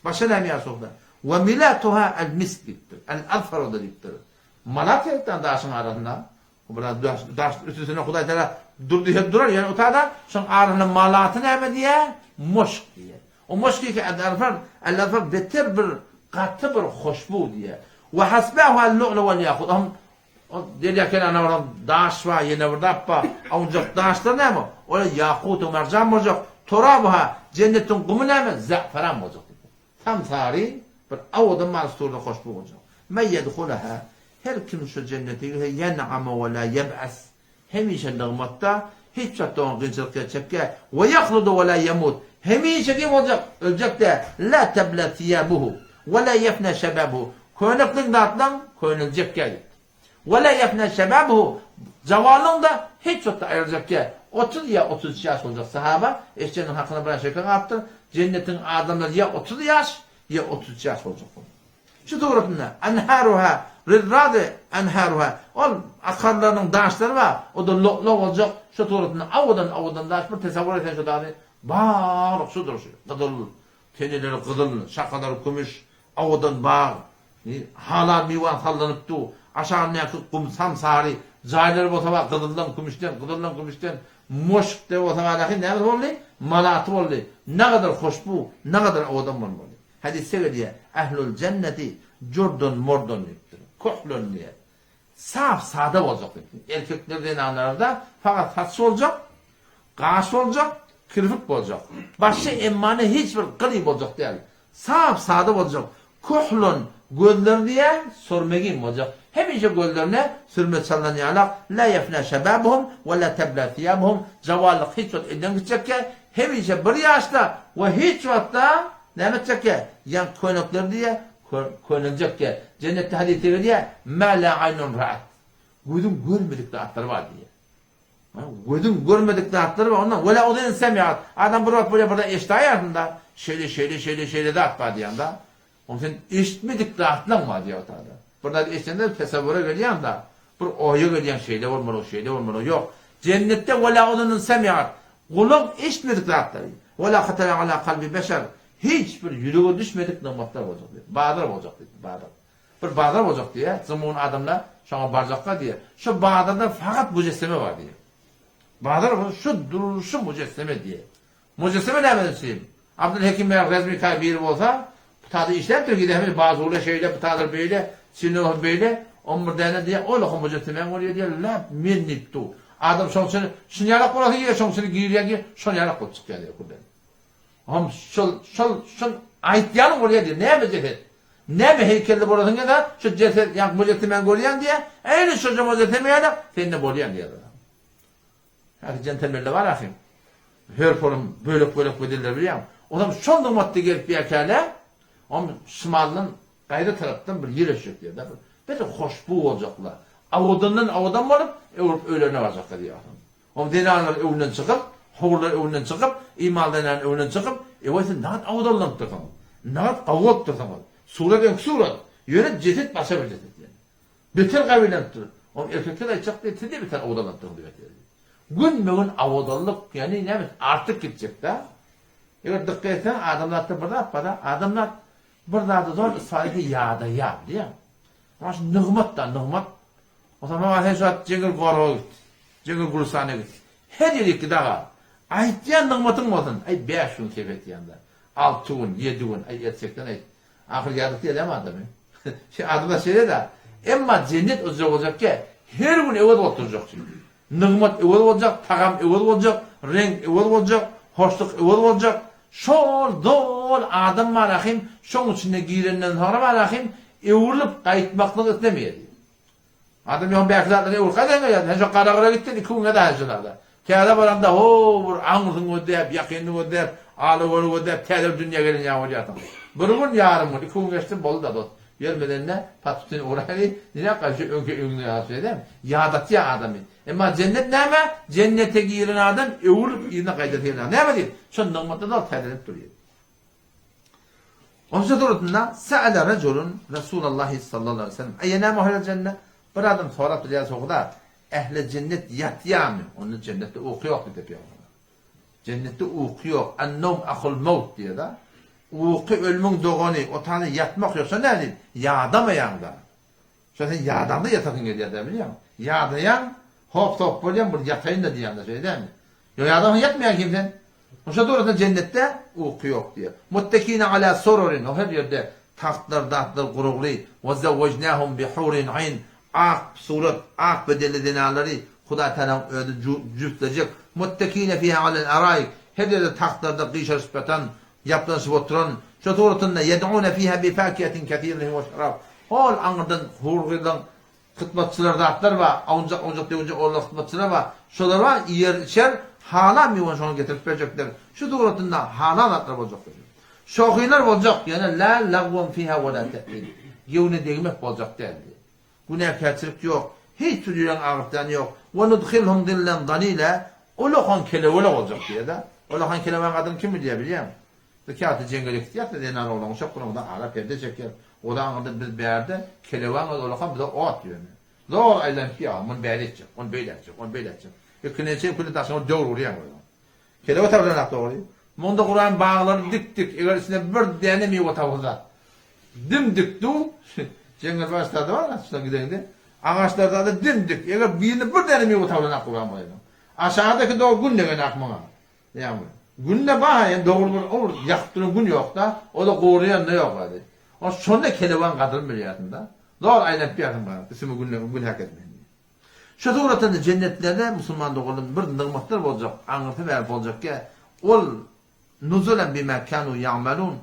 Başga näme ýa sohda? We milatuha al misk diýipdir. Al azfar da diýipdir. Malat ýerden daşyň arasynda biraz daş, daş üstüne Hudaý Taala dur diýip durar. Ýöne otada şoň arasynda malaty näme diýýär? Moşk diýýär. O moşk ki al-azfar, al-azfar beter bir gaty bir hoşbu diýýär. We hasbahu al-lu'lu wal ýakut. Ohm o derýa kenarynda baran daş bar, ýene bir zat bar. Awunjak daşlar näme? Olar ýakut we marjan boljak. Turabuha, jennetiň gumy näme? Za'faran boljak diýipdir. Sam-sary bir owadan manysy hoşbu boljak. Men ýedhulaha, her kim şu jennete girse ýen'amu we la ýeb'as. Hemişe nygmatda, hiç wagtda oňa kynçylyk ýetjekgä, we ýahludu we la ýemut, hemişe kim boljak, öljek däl, la tebla siýabuhu, we la ýefna şebabuhu, könekliň zatlaň köneljekgä diýipdir. We la ýefna şebabuhu, jawanlygyň-da hiç wagtda aýryljakgä, 30 ýa 33 ýaş boljak sahaba, eşideniň hakyna biraz şeker galypdyr, jennetiň adamlary ýa 30 ýaş, ýa 33 ýaş boljak bolýar. Şu suratynda, Enharuha, rirrady enharuha, ol akarlarynyň daşlary bar, o-da lok-lok boljak, şu suratynda owadan-owadan daş, bir tesewwür etseň şu daşy, barlyk şudur şu, gyzyl, teneleri gyzyl, şahalary kümüş, owadan bag, halal miwa sallanyp dur, aşagyndaky gum sam-sary, jaýlary bolsa bar gyzyldan, kümüşden, gyzyldan, kümüşden, moşk-de bolsa bar, ahy näme boldy? Malaty boldy, nagadar hoşbu, nagadar owadan bolmaly. Hadysda gelýär, Ählul jenneti. Jordan mordan diýipdir. Köhlen diýýär. Sap sada boljak diýipdir. Erkekler zenanlarda fakat saç boljak, gaş boljak, kirpik boljak. Başga emmane hiç bir gyly boljak däl. Sap sada boljak. Köhlen gözleri diýýär, sürmegin boljak. Hemişe gözlerine sürme çalnan ýalak, la ýefna şebabuhum we la tebla siýabuhum, jawallyk hiç wagt elden gitjekkä, hemişe bir ýaşda we hiç wagtda näme etjekkä, ýaňky köýnekleri diýýär, köneljekkä. Jennetde hadysda gelýär, Ma la aýnun ra'at. Gözüň görmedik zatlary bar diýýär. Gözüň görmedik zatlary bar. Ondan we la uzun semi'at. Adam bir wagt bolýar, bir zat eşidäýýärsiň-da, şeýle, şeýle, şeýle, şeýle zat bar diýýäň-de. Oň sen eşitmedik zatlaň bar diýýär otada. Bir zat eşidende tesewwüre gelýäň-de, bir oýa gelýäň, şeýle bolmaly, şeýle bolmaly. Ýok. Jennetde we la uzunun semi'at. Gulak eşitmedik zatlary. We la hatara ala kalbi beşer. Hiç bir ýürege düşmedik nygmatlar boljak diýýär. Bazar boljak diýdi, bazar. Bir bazar boljak diýýär, zymgun adamlar şoňa barjaklar diýýär. Şo bazarda fakat mujesseme bar diýýär. Bazar bolsa şu durşy mujesseme diýýär. Mujesseme nämeden üçin? Abdylhekim ýaly Rezmi kaý biri bolsa, bu tada işläpdir gide hemme bazula şeýle, bu tadyr beýle, çinow beýle, on bir däne diýýär, ol oka mujessemäň bolýar diýýär, läp men diýip dur. Adam şoň üçin şunýalak bolasy gelýär, şoň üçin girýär ki, şonýalak bolup çykýar diýýär kullen. Hom şol şol şol aýtýanyň bolýar diýýär. Näme jeset? Näme heýkelde bolasyň gelse, şu jeset ýa mujessemäni görýäň diýýär. Eýni şo mujesseme ýaly sende bolýan diýýär. Häki jentelmenler bar ahym. Her forum bölek-bölek bedeller bilýäň. Olam şol nygmatda gelip ýerkäle, om şymaldan gaýry tarapdan bir ýel ösjek diýýär-de. Bir hoşbu boljaklar. Awadandan awadan bolup, öwrüp öýlerine barjaklar diýýär. Om zenanlar öwünden çykyp, howurlar öwünden çykyp, imanly zenan öwünden çykyp, Ewa sen nagat awadanlanypdyrsyňyz. Nagat gawy bolupdyrsyňyz. Surat öňki surat. Ýöne jeset başga bir jeset ýöne. Beter gawylanypdyr. Om erkekler aýtjak diýip, siz-de beter awadanlanypdyrsyňyz diýip aýtýar. Günbe-gün awadanlyk, ýagny näme, artyp gitjek-dä. Eger dykgat etseň, adamzatda bir zat bar-da, adamzat bir zady zor ysrar etse ýadaýar, bilýäňmi? Mana şu nygmat-da, nygmat. Onsoň maňa sen şu wagt Jeňňel goraga git. Jeňňel gülüstana git. Her ýere git daga. Aýtýan nygmatyň bolsun. Aý, bäş gün kep etýän-dä. Alty gün, ýedi gün, aý, ertekden aýt. Ahyr ýazyk diýýärem adamy. Şe adamlar şeýle-dä. Emma jennet ujak boljakkä, her gün öwez bolup durjak diýip. Nygmat öwez boljak, tagam öwez boljak, reňk öwez boljak, hoşluk öwez boljak. Şol doly adam bar ahym, şoň içine girenden soňra bar ahym, öwrülip gaýtmaklygy islemeýär diýip. Adam ýoň bäki zatlary öwrülip gaýdan gelýär. Sen şo Garagyra gitdin, iki gün gezäýin şolarda. Täze baranda ho bir aňrysyny gözläp, ýakynyny gözläp, alagöri gözläp, täze bir dünýä gelen ýaly bolýarsyň. Bir gün, ýarym gün, iki gün geçdi, boldy-da dost. Ýörmedende patütini uraýly, nirä gaýşy öňki öňüne ýaly şeýdem, ýadatýar adamy. Emma jennet näme? Jennete giren adam öwrülip yzyna gaýdasy gelýär. Näme diýip? Şo nygmatlar zol täzelenip durýar. Onça suratynda Sa'ala rajulun Rasulallahi sallallahu aleyhi ve sellem Eýenamu ahlul jenne? Bir adam sorapdyr ýa Resulallah, ähli jennet ýatýarmy? Onda jennetde uky ýok diýdi pygamber. Jennetde uky ýok. An-nawm ahul mawt diýýär-de. Uky ölümiň dogany, o taýda ýatmak ýok. Şo näme diýip? Ýadamaýaň-da. Şo sen ýadaňda ýatasyň gelýär-dä bilýäňmi? Ýadaýaň, hop-sop bolýaň, bir ýataýyn-da diýýäň-de, şeýle dälmi? Ýok, ýadaňsoň ýatmaýaň kim sen? Şo dogrusynda jennetde uky ýok diýýär. Muttekine ala sururin, o her ýerde tagtlar, zatlar gurugly, we zewwejnahum bi hurin ayn, ak surat, ak bedenli zenanlary Hudaý Tagalaň özi jübtlejek. Muttekine fiha alel araik, her ýerde tagtlarda gyşaryşyp ýatan, ýaplanyşyp oturan, şo suratynda ýed'une fiha bi fakihetin kesiretin we şerab, hol aňyrdan hur gyzlaň Hytmatçylar zatlar bar, awunjak-awunjak döwünjek oglanlar hytmatçylar bar. Şolar bar, iýer-içer, halan miwany şoňa getirip berjekler. Şu suratynda halan zatlar boljakdyr. Şohylar boljak, ýöne la lagwun fiha we la te'im. Göwne degmek boljak däl diýýär. Günäkärçilik ýok, hiç bir ýüregiň agyrtýany ýok. We nudhilhum zillen zalila, Ulakan kelewele boljak diýýär-de. Ulakan kelewäň gadyryny kim bilýär, bilýäňmi? Biz käte jeňňele gitýäs-de, zenan oglan uşak bilen ara perde çekýär. O-da aňyrda biz bärde, kelewaň özi olakan bize ot ýöne. Zor aýlanyp ýa, muny bäri etjek, ony beýle etjek, ony beýle etjek. Ikinji küli daşyňa döwür urýaň özüň. Kelewa tapylanak dogry. Munda guran baglary dik-dik, eger içinde bir däne miwe tapylsa, dim-dik duw, jeňňel başlarda bar, şuna gideňde, agaçlarda-da dim-dik, eger birinde bir däne miwe tapylanak guran bolýar. Aşagdaky dogry gün degenak muňa. Ýagny, günde bar, ýöne dogry bir ol ýakyp duran gün ýok-da, o-da gurýan-da ýok hany. O şonda kelewaň gadyryny bilýärsiň-de. Zor aýlanyp ýörsiň bana, üstüme günde gün hak etme indi. Şu suratda jennetlerde musulman doganlarym bir nygmatlar boljak, aňyrsy bäri boljakkä, ol nuzulan bima kanu ýa'malun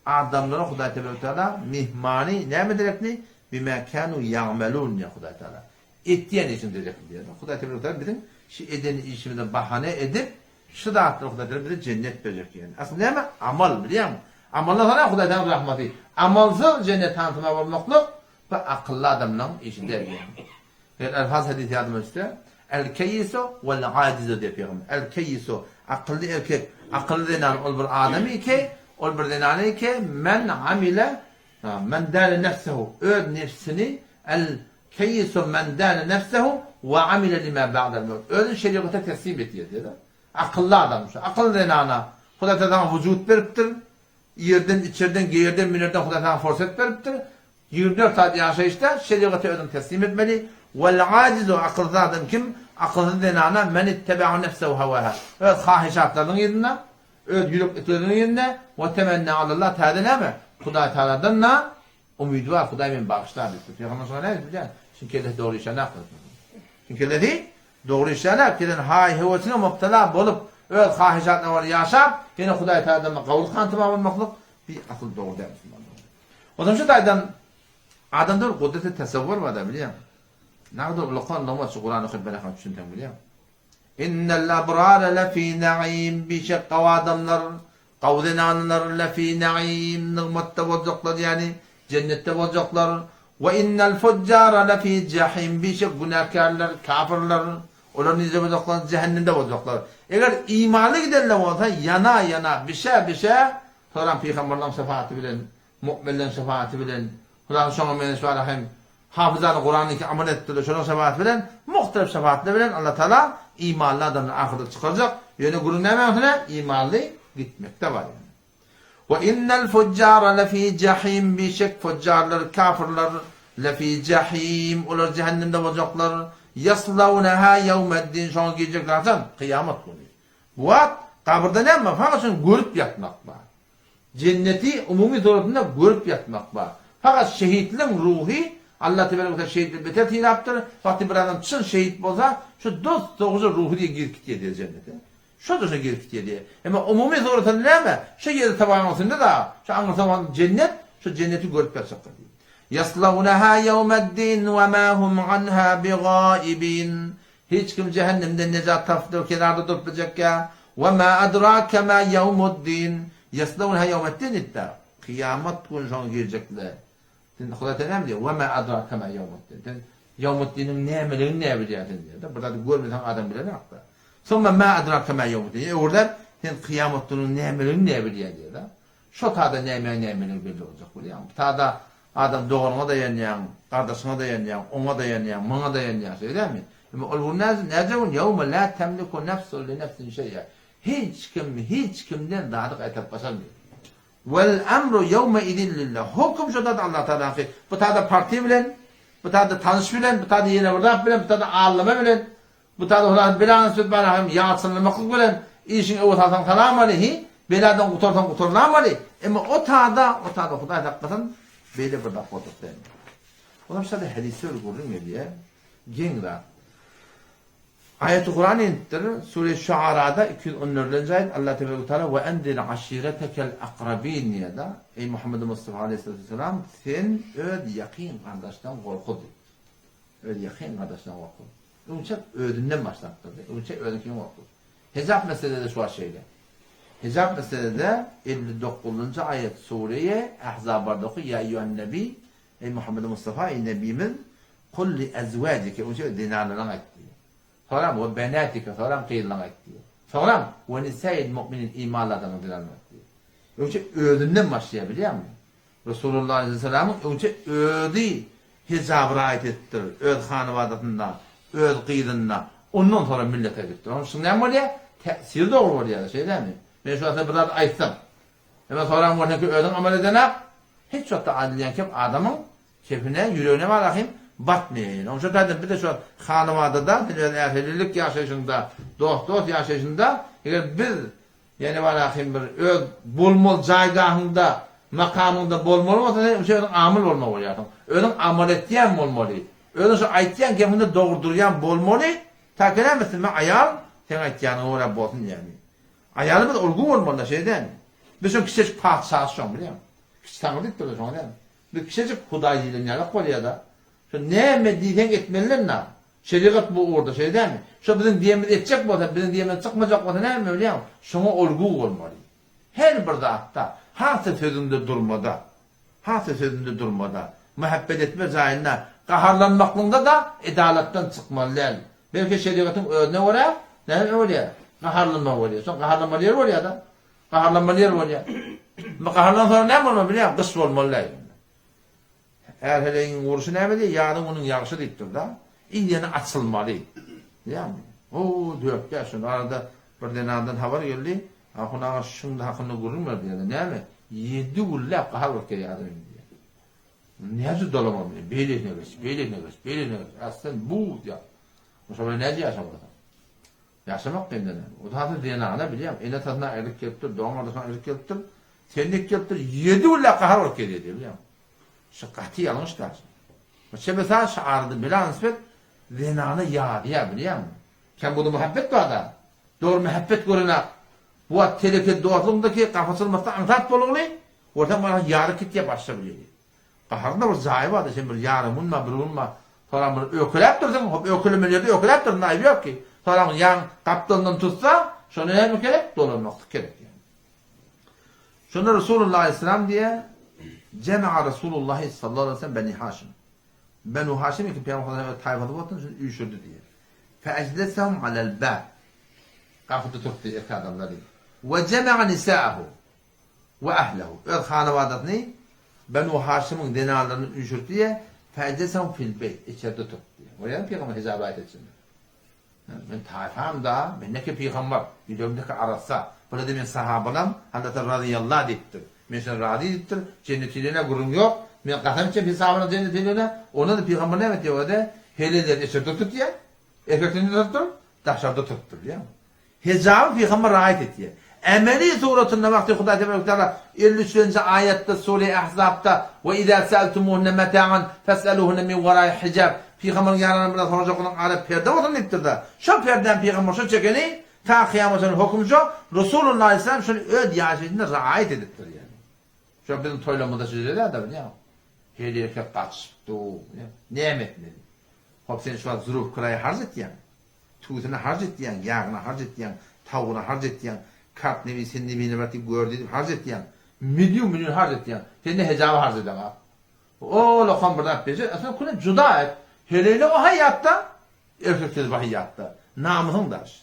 adamlara Hudaý tebarek teala mihmany näme derekli? Bima kanu ýa'malun diýýär Hudaý teala. Etýän işiň derekli diýýär. Hudaý tebarek teala biziň şu eden işimize bahana edip Şu zatlar Hudaý Tagala bize jennet berjek diýen. Asyl näme? Amal, bilýäňmi? Amaldan soň Hudaý Tagala rahmaty. Amalsyz jennet hantama bolmaklyk bu akylly adamlaň işi däl diýen. Eger Elhaz hadys ýadyma düşse, El keýisu wal ajizu diýip pygamber. El keýisu akylly erkek, akylly zenan ol bir adamy ki, ol bir zenany ki, men amile men dâne nefsehu öz nefsini el Keýisu men dâne nefsehu we amile lima ba'del mewt. Özüni şerigata teslim etýär diýýär. Akylly adam şu. Akylly zenana Hudaý Tagala saňa wujut beripdir. Ýerden, içerden, geýerden, münerden Hudaý saňa fursat beripdir. 24 saat ýaşaýyşda şerigata özüňi teslim etmeli. Wel ajizu akylsyz adam kim? Akylsyz zenana men itteba'a nefsehu hawaha. Öz hahyşatlarynyň yzynda, öz ýürek isleginiň yzynda we temenne alallah täze näme? Hudaý Tagaladan-da Umydy bar, Hudaý meni bagyşlar diýipdir. Pygamber şoňa näme diýipdir bilýäňmi? Şuň kellesi dogry işlänok diýipdir. Şuň kellesi dogry işlänok, gelen haý-höwesine mubtala bolup, öz hahyşatyna görä ýaşap, ýene Hudaý Tagaladan gawur hantama bolmaklyk bi asyl dogry däl musulman dogry. Onsoň şu taýdan adamda bir gudreti tasawwur bar-da bilýäňmi? Nagdyr ulakan nygmat şu Kurany okyp beraka düşünseň bilýäňmi? Innel abrara lefi naim bişek gawy adamlar, gawy zenanlar lefi naim nygmatda boljaklar ýagny jennetde boljaklar. We innel fujjara lefi jahim bişek günäkärler, kafirler, olar nirde boljaklar? Jähennemde boljaklar. Eger imanly gidenler bolsa ýana ýana bişe bişe soram pygamberleň şefaati bilen mu'minleň şefaati bilen Hudaýyň şoňa meňzeş bara hem Hafyzany Kurany ki amal etdiler, şolaryň şefaati bilen, muhtelif şefaatler bilen Allah Taala imanly adamlary ahyrda çykarjak. Ýöne gürrüň nämäň üstüne? Imanly gitmekde bar ýöne. We innel fujjara lefi jahim bişek fujjarlar, kafirler lefi jahim olar jähennemde boljaklar. Ýaslawnaha ýewmeddin şoňa girjekler haçan? Kyýamat güni. Bu wagt gabyrda näme bar? Fakat şony görüp ýatmak bar. Jenneti umumy suratynda görüp ýatmak bar. Fakat şehitliň ruhy Allah tebarek we teala şehitleri beter sylapdyr. Wagty bir adam çyn şehit bolsa, şu dos-dogry ruhy diýe girip gitýär diýýär jennete. Şo-da şo girip gitýär diýýär. Emma umumy suratynda näme? Şu ýerde tabagyň üstünde-de, şu aňyrsa bolan jennet, şu jenneti görüp ýatjakdyr diýýär. Ýaslawnaha ýewmeddin we ma hum anha bigaibin. Hiç kim jähennemden nejat tapyp kenarda durup biljekkä? We ma adrake ma ýewmuddin. Ýaslawnaha ýewmeddin diýipdir. Kyýamat güni şoňa girjekler. Sen Hudaý sen näme diýýär? We ma adrake ma ýewmuddin. Sen ýewmuddiniň nämeligini näme bilýärsiň diýýär-de. Bir zady görmeseň adam bilenok-da. Summa ma adrake ma ýewmuddin. Ýene öwrüläp, sen kyýamat gününiň nämeligini näme bilýär diýýär-de. Şo tada nämäň nämeligi belli boljak bolýar. Bu tada adam doganyňa daýanýaň, gardaşyňa daýanýaň, oňa daýanýaň, muňa daýanýaň, şeýle dälmi? Emma ol gün näce, näce gün ýewme la temliku nefsun li nefsin şeý'a. Hiç kim hiç kimden zady gaýtaryp başarmaýar. Wel emru ýewme izin lillah. Höküm şo tada Allah Tagalaňky. Bu tada partiýa bilen, bu tada tanyş bilen, bu tada ýene bir zat bilen, bu tada aldama bilen, Bu taýda Hudaýyň belany söz bana hem ýalçynlamaklyk bilen işiň öwez alsaň salam aleýhi, beladan gutarsaň gutarlam aleý. Emma o taýda, o taýda Hudaý saklasyn, beýle bir zat boljak däl. Olam şeýle hadysda bir gürrüň gelýär. Geň zat. Aýaty Kuran inipdir. Sure Şuarada 214-nji aýat Allah tebaraka taala we enzir aşiretekel akrabin diýýär-de. Eý Muhammed Mustafa aleyhissalatu vesselam, sen öz ýakyn gardaşdan gorkuz diýip. Öz ýakyn gardaşdan gorkuz. Öňçe özünden başlapdyrdy. Öňçe özüňkinden gorkdy. Hijap meselede şu wagt şeýle. Hijap meselede 59-njy aýat sureýe Ahzab barda oky Ýa eýýuhan nebi Eý Muhammed Mustafa eý nebimiz kul li ezwajike öňçe zenanlaryňa aýt diýýär. Soňram we benatike soňram gyzlaryňa aýt diýýär. Soňram we nisail mu'minin imanly adamlaryň zenanlaryna aýt diýýär. Öňçe özünden başlaýar bilýäňmi? Resulullah aleýhissalamyň öňçe özi hijaby raýat edipdir, öz hanabadasynda, öz gyzynda, ondan soňra millete gidipdir. Onuň üçin näme bolýar? Täsiri dogry bolýar, şeýdemi? Men şu wagt bir zat aýtsam, emma soran bolsaň ki özüň amal edenak, hiç wagtda aýdylýan kep adamyň kepine, ýüregine barahym batmaýar ýene. Onuň üçin taýdan biz-de şu wagt hanabadada, sen öz ählilik ýaşaýşyňda, dost-dost ýaşaýşyňda, eger biz ýene barahym bir öz bolmaly jaýgahyňda. makamyňda bolmaly bolsa sen şo özüň amyl bolmaly bolýarsyň. Özüň amal etýän bolmaly. Özüň şo aýtýan gepiňde dogry durýan bolmaly. Ta kelämesin men aýal seň aýtýanyňa görä bolsun diýýän. Aýalymyz ulgy bolmaly-da şeý dälmi? Biz şoň kiçijik patyşasy şoň bilýäňmi? Kiçi taňry diýipdirler şoňa dälmi? Biz kiçijik hudaý diýlen ýalak bolýa-da. Şo näme diýseň etmeliler-na. Şerigat bu ugurda şeý dälmi? Şo biziň diýenimizi etjek bolsa, biziň diýenimizden çykmajak bolsa näme bilýäňmi? Şoňa olgu bolmaly. Her bir zatda, has-da sözüňde durmada. Has-da sözünde durmada. Mähebbet etme jaýynda, gaharlanmaklygyňda-da edalatdan çykmaly däl. Belki şerigatyň özüne görä näme bolýar? Gaharlanmagy bolýar. Şoň gaharlanmaly ýeri bolýar-da. Gaharlanmaly ýeri bolýar. Indi gaharlansoň soň näme bolmaly bilýäňmi? Gyş bolmaly däl. Är-heleýiň urşy näme diýýär? Ýazyň günüň ýagşy diýipdir-da. Iýeni açylmaly. Bilýäňmi? O, dört-bäş gün arada bir zenandan habar geldi. Ahun aga şuň hakynda gürrüň ber diýýär-de. Näme? Ýedi günläp gahar bolup gelýär adam indi diýýär. Näce dolamam diýýär. Beýlesine geç, beýlesine geç, beýlesine geç. A sen bu diýýär. Şo bilen näce ýaşamarsyň? Ýaşamak kyn näme? O zady zenana bilýäň, ene-atasyna aýrylyp gelipdir, dogan-gardaşyna aýrylyp gelipdir. Sen gelipdir, ýedi günläp gahar bolup gelýär diýýär, bilýäňmi? Şu gaty ýalňyş da. Bu çebesa şu arada bela nisbet zenana ýazýar bilýäňmi? Kem bu muhabbet bar-da. Dogry muhabbet görenak. Bu wagt teleke dostlugyňdaki gapy açylmasda aňsat bolugly, görseň mana ýary kitýär başga bir ýeri. Gaharyň-da bir jaýy bar-da, sen bir ýarym gün bar, bir gün bar. Soram bir ökeläp dursuň, hop ökelemeli ýerde ökeläp dursuň, aýby ýok ki. Soram ýaň gapdalyndan tutsa, şonda näme gerek? Dolanmaklyk gerek ýaly. Şonda Resulullah aleyhisselam diýýär, Jema'a Resulullah sallallahu aleyhi ve sellem Beni Haşim. Benu Haşim iki Pygamber sallallahu aleyhi ve taýfasy bolsun, şunu üýşürdi diýýär. Fe'eclesehum alel bab. Gapyda turtdy erkek adamlary. We jema'a nisa'ahu we ahlehu. Öz hanabadasyny Benu Haşimiň zenanlaryny üýşürdi diýýär. Fe'eclesehum fil beýt. Içerde turtdy. Görýäňmi Pygamber hijab aýat etjini? Men taýfam-da, mendeki pygamber, ýüregimdeki arassa, bir-de men sahabalam, Hazreti razyýallah diýipdir. Men şondan razy diýipdir, jennetiligine gürrüň ýok, men kasam içýän sahabalaryň jennetiligine, onda-da pygamber näme etýär özi? Heleýleri içerde tutýar, erkekleri nirde tutupdyr? Daşarda tutupdyr, bilýäňmi? Hijaby pygamber raýat etýär. Emeli suratynda wagty Hudaý tebarek we teala 53-nji aýatda sure Ahzabda we iza sa'altumuhunne mata'an fas'aluhunne min wara'i hijab pygamberiň ýanyndan bilen sorajak boluň ara perde bolsun diýipdir-de. Şo perdäni pygamber şo çekeni ta kyýamata çenli höküm şo Resulullah aleyhisselam şony öz ýaşaýşynda raýat edipdir ýani. Şo biziň toýlarymyzda şeýle däl-de bilýäňmi? Her erkek gaçyp dur. Näme etmeli? Hop sen şu wagt zuruf kiraýa harç etýäň. Tüwüsine harç etýäň, ýagyna harç etýäň, tawugyna harç etýäň, kart nebi sen nebini bir diýip gör diýip harç etýäň. Million million harç etýäň. Sen ne hejaba harç edeňok. O lokam bir zat bejer, a sen küne juda et. Heleýle o haýatda, erkek sözi bu haýatda. Namysyň daş.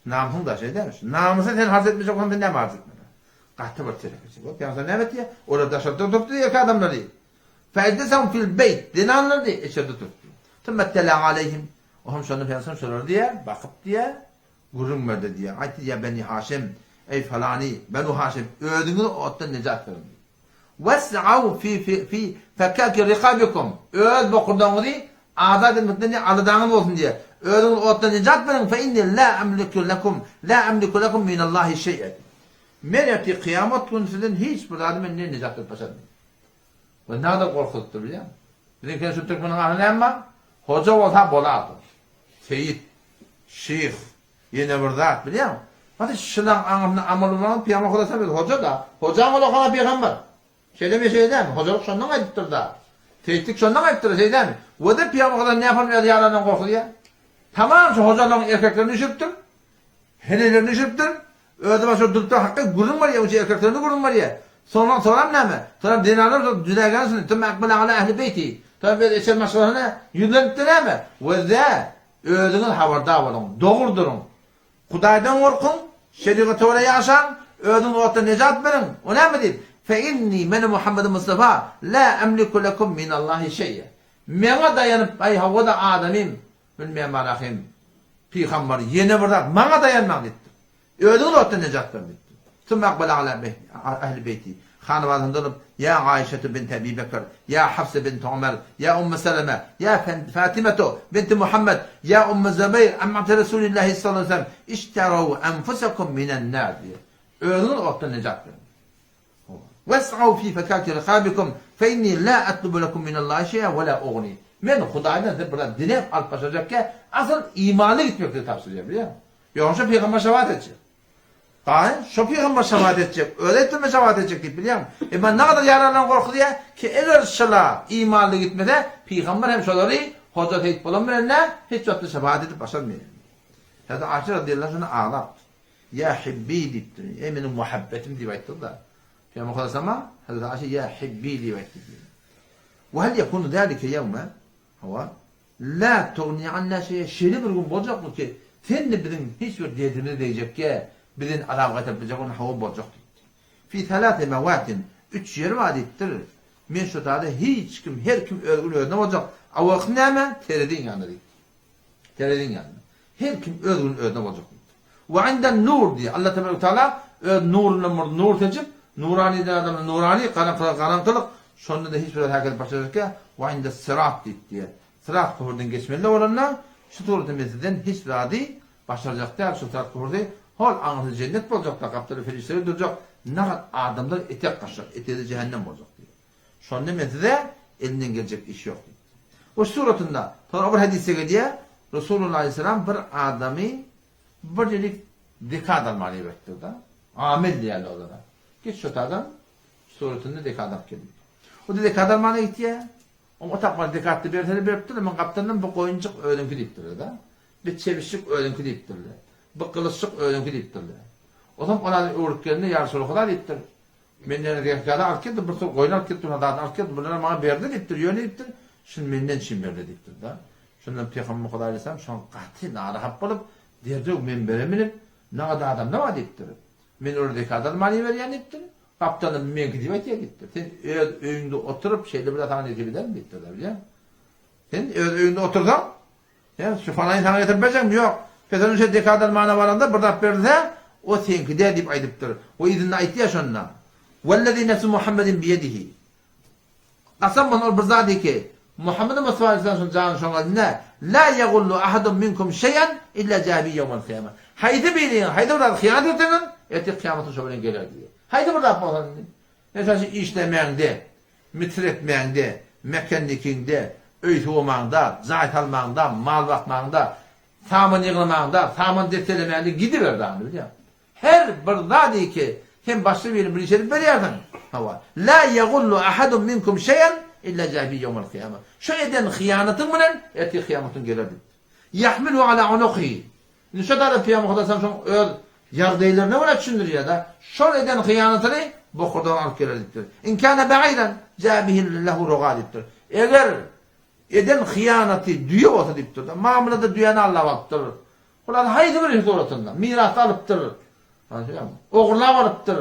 Namysyň daş edämiş. Namysa sen harç etmejek bolsaň sen näme harç etmeli? Gaty bir telekeçi bolup, ýa sen näme etýä? Olar daşarda oturypdy erkek adamlary. Fäjlesehum fil beýt, zenanlary içerde oturtdy. Sümme tela aleýhim, Ohm şonda Pygamberimiz şolara diýýär, bakyp diýýär, gürrüň berdi diýýär. Aýtdy diýýär, Beni Haşim, eý falany, Benu Haşim, özüňizi otdan nejat beriň diýdi. Wes'aw fi fi fekaki rikabikum, öz bokurdagyňyzy azat etmekden diýýär, aladaňyz bolsun diýýär. Özüňizi otdan nejat beriň, fe inni la emliku lekum, la emliku lekum minallahi şeý'e. Men ertir kyýamat güni sizden hiç bir zady men nejat berip başarmaýyn. We nädip gorkuzypdyr bilýäňmi? Biziňkiler şu türkmeniň arasynda näme bar? Hoja bolsa bolardy. Seýit, şyh, ýene bir zat bilýäňmi? Hadi şylaň aňyrsynda amal bolmagyň pygamber Huda sen hoja-da. Hojaň ol okana pygamber. Şeýlemi şeýle dälmi? Hojalyk şondan gaýdypdyr-da. Seýitlik şondan gaýdypdyr, şeýle dälmi? We-de pygamber Huda näme öz ýarandan gorkuzýar? Tamam şu hojalaryň erkeklerini düşüripdir. Heleýlerini düşüripdir. Özi başga durupdyr hakda gürrüň berýär, onça erkeklerine gürrüň berýär. Soňra soram näme? Soram zenanlar şol jüdägän şuny, Tümme akbele ala ehli beýti. Soram öz eçer maşgalasyna ýüzlenipdir näme? Wezze, özüňiz habardar boluň, dogry duruň. Hudaýdan gorkuň, şerigata görä ýaşaň, özüňizi otdan nejat beriň. O näme diýip? Fe inni, meni Muhammedi Mustafa, la emliku lekum minallahi şeýe. Meňe daýanyp, aý hawa-da adamym, Bilmeýän barahym, pygamber ýene bir zat maňa daýanmaň diýipdir. Özüňiz otdan nejat beriň diýipdir. Sümme akbala ala ehli beýti. Hanabasyny dolup, Ýa Aişetu binti Ebi Bekr, ýa Hafsa binti Omer, ýa Ummu Seleme, ýa Fatimetu binti Muhammed, ýa Ummu Zubeýr, ammati Resulillahi sallallahu aleyhi ve sellem, işterau enfusekum minen nar diýýär. Özüňiz otdan nejat beriň. Wes'aw fi fekaki rikabikum fe inni la atlubu lekum minallahi şeý'a we la ugni. Men Hudaýdan size bir zat diläp alyp başarjakkä, asyl imanly gitmekligi tabşyrýar, bilýäňmi? Ýogsa şo pygamber şefaat etjek. Gaý, şo pygamber şefaat etjek, özi aýtdyrma şefaat etjek diýip bilýäňmi? Emma nagadar ýaranlaryň gorkuzýar ki, eger şola imanly gitmese, pygamber hem şolary Hoja Seýit bolan bilen nä, hiç wagtda şefaat edip başarmaýar. Hezreti Aişe radiyallahu anha şonda aglapdyr. Ýa hibbi diýipdir. Eý meniň muhabbetim diýip aýtdyr-da. Pygamber sallallahu Hazreti Aişe ýa hibbi diýip aýtdy diýýär. Wa hal yakunu zalika ýawma? Hawa. La tugni anna şeýe şeýle bir gün boljakmy ki, sen-de biziň hiç bir derdimize degjekge, bizden azap gaýtaryp biljek bolma, hawa boljak diýipdir. Fi salasi mawatin, üç ýer bar diýipdir. Men şu zada hiç kim, her kim öz güni özüne boljak. Awalky näme? Tereziň ýanynda diýipdir. Tereziň ýanynda. Her kim öz güni özüne boljak diýipdir. Wa indan nur diýýär. Allah tebarek taala öz nurundan bir nur seçip, nurany eden adamlar nurany, garaňkylar garaňkylyk, şonda-da hiç bir zat hereket başarjakýa. Wa inda syrat diýip diýýär. Syrat köprüden geçmeli bolanda, şu suratda men sizden hiç zady başarjak däl, şu syrat köprüsi hol aňyrsy jennet boljakda, gapdalda perişdeler durjak, nagat adamlar etek gaçjak, etegi jähennem boljak diýýär. Şonda men size elinden geljek iş ýok diýipdir. Bu suratynda, soňra bir hadysda gelýär, Resulullah aleyhisselam bir adamy bir ýerik zekat almaga iberipdir-de. Amil diýýärler olara. Git şu adam suratynda zekat alyp gel diýipdir. O-da zekat almaga gitýär. Oňa o tapmaz zekatdy bersene beripdir, men gapdalyndan bu goýunjyk özüňki diýipdirler-de. Bir çebişjik özüňki diýipdirler. Bir gylyçjyk özüňki diýipdirler. Onsoň ol adam öwrüp gelende ýa Resulullah diýipdir. Menden zergäri alyp geldi, bir sürü goýun alyp geldi, şuny zadyny alyp geldi, bulary maňa berdi diýipdir, ýöne diýipdir, şuny menden üçin berdi diýipdir-de. Şondan Pygamber Hudaý aleýhissalam şoňa gaty narahat bolup, derrew menbere münüp, Nagada adamlar bar diýipdir. Men olara zekat alman iberýän diýipdir. Gapdalyndan meňki diýip aýtýar diýipdir. Sen öz öýüňde oturyp, şeýle bir zat saňa nesip edermi diýipdir-de, bilýäňmi? Sen öz öýüňde otursaň, Sen şu falaýy saňa getirip berjekmi? Ýok. Peselin şeý zekat almana baranda bir zat berilse, o seňki däl diýip aýdypdyr. We yzynda aýtýar şonda. Wellezî nefsu Muhammedin biýedihi. Kasam bolsun ol bir zady ki, Muhammed Mustafa aleyhisselam şoň jany şoň elinde, la yagullu ahadun minkum şey'en illa jaa bihi yevmel kıyame. Haýsy biriňiz haýsy bir zady hyýanat etseňiz, ertir kyýamatda şo bilen geler diýýär. Haýsy bir zat bolsa indi. Meselem şu işlemäňde, Mitir etmäňde, mekennikiňde, öý suwamaňda, jaý salmaňda, mal bakmaňda, saman ýygnamaňda, saman desselemäňde gidiber dagny bilýäňmi? Her bir zady ki, sen başga birine bir iş edip berýärsiň. Hawa. La ýagullu ahadun minkum şeý'en illa ja'a bihi ýewmel kyýama. Şu eden hyýanatyň bilen ertir kyýamat gün geler diýipdir. Ýahmilu ala unukihi. Indi şo zada Pygamber Hudaý şoň öz ýagdaýlaryna görä düşündirýär-de, şol eden hyýanatyny bokurdagyna alyp geler diýipdir. In kana ba'iran ja bihi lehu roga diýipdir. Eger eden hyýanaty düýe bolsa diýipdir-de, mamlada düýäni allap alypdyr. Hulasy haýsy bir suratynda mirasda alypdyr. Ogurlap alypdyr.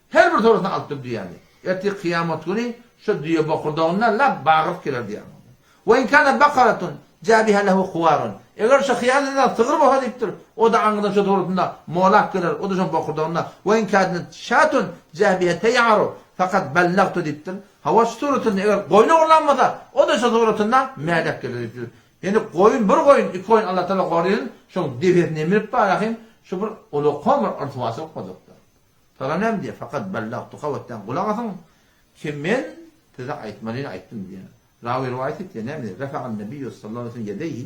Her bir sorasyny alypdyr düýäni. Ertir kyýamat güni şo düýe bokurdagynda lap bagyryp geler diýýär. We in kana bakaratun jabiha lehu huwarun. Eger şo hyýanat eden sygyr bolsa diýipdir, o-da aňyrdan şo dogrusynda molap geler, o-da şoň bokurdagynda. We in kanat şatun jabiha teýaru fakat ballagtu diýipdir. Hawa şu suratynda eger goýun ogurlan bolsa, o-da şo suratynda mäläp geler diýipdir. Ýöne goýun bir goýun, iki goýun Allatagala gorasyn, şoň depesine münüp barahym, şu bir ulakan bir yrtybaçylyk boljakdyr. Salam näme diýýär? Fakat ballagtuka wetden gulak asyň ki men size aýtmalyny aýtdym diýýär. Rawy rowaýat etýär, näme diýýär? Rafa'an Nebiýu sallallahu aleýhi we sellem ýedeýhi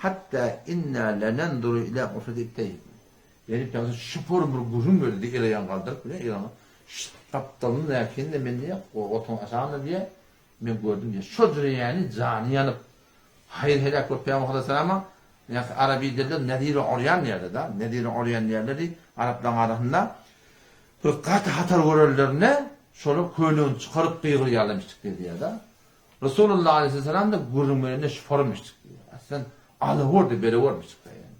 hatta inna lenenzuru ila ufudi ibteýhi. Ýagny Pygamber şupur bir gürrüň berdi diýýär, el-aýagyny galdyryp bilen el-aýagyny şşt gapdalyny näkende men diýýär, otuň aşagynda diýýär, men gördüm diýýär. Şo jüreýäni jany ýanyp, Haýyr heläk bolup Pygamber aleyhissalama ýa-ki arabi dilde nezir urýan diýerler-de, nezir urýan diýerler diý, araplaryň arasynda bir gaty hatar görenlerinde şolar köýnegini çykaryp gygyrýarlarmyşdyk diýýär-de. Resulullah aleyhissalam-da gürrüň berende şu forumyşdyk diýýär. Aslan alawerdi, berewermişdik-de ýani.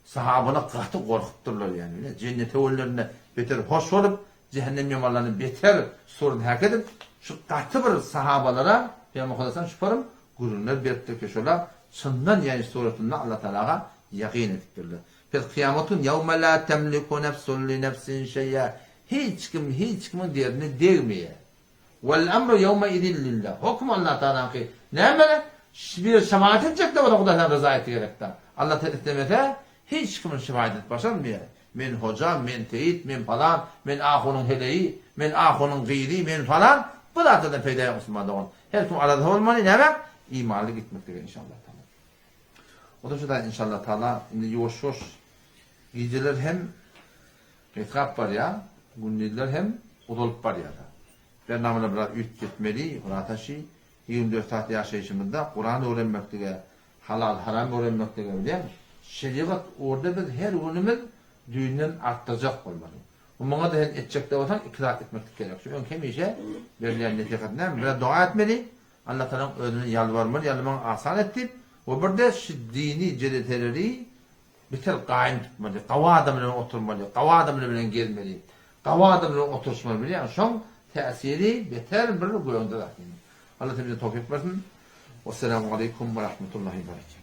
Sahabalar gaty gorkupdyrlar ýani bile jennet öwellerinde beter hoş bolup jähennem ýamanlaryny beter surun häk edip şu gaty bir sahabalara Pygamber Hudaýdan şuparym gürrüňler beripdir ki şolar çyndan ýani suratynda Allah Tagalaga ýakyn edipdirler. Pes kyýamat gün ýewme la temliku nefsun li nefsin şeý'a hiç kim hiç kimiň derdine degmeýär. Wal emru ýewme izin lillah. Höküm Allah Tagalaňky. Näme? Bir şefaat etjek-de bolsa Hudaýdan ryzaýaty gerekde. Allah Tagala islemese, hiç kimiň şefaat edip başarmaýar. Men hoja, men seýit, men palan, men ahunyň heleýi, men ahunyň gyzy, men falan. Bu zatlardan peýda ýok musulman dogan. Her kim aladasy bolmaly, näme? Imanly gitmeklige inşallah taala. O da şu da inşallah taala indi ýuwaş-ýuwaş gijeler hem gysgap barýar, gündizler hem uzalyp barýar-da. Bernamalar biraz üýtgetmeli, Hurataşy, 24 saat ýaşaýşymyzda Kuran öwrenmeklige, halal haram öwrenmeklige bilýäňmi? Şerigat ugurda biz her günümiz düýnden artdyrjak bolmaly. Bu muňa-da sen etjekde bolsaň iki zat etmeklik gerek. Şu öňki hemişe berilýän nesihat näme? Biraz doga etmeli, Allah Tagalaň özüne ýalbarmaly, Ýa Allah maňa asan et diýip, we birde şu dini jeleteleri beter gaýym tutmaly, gawy adam bilen oturmaly, gawy adamlar bilen gezmeli, gawy adam bilen oturyşmaly bilýäňmi? Şoň täsiri beter bir göňde zat. Allah bize towfyk bersin. Wesselamu aleýkum we rahmetullahi we berekatuh.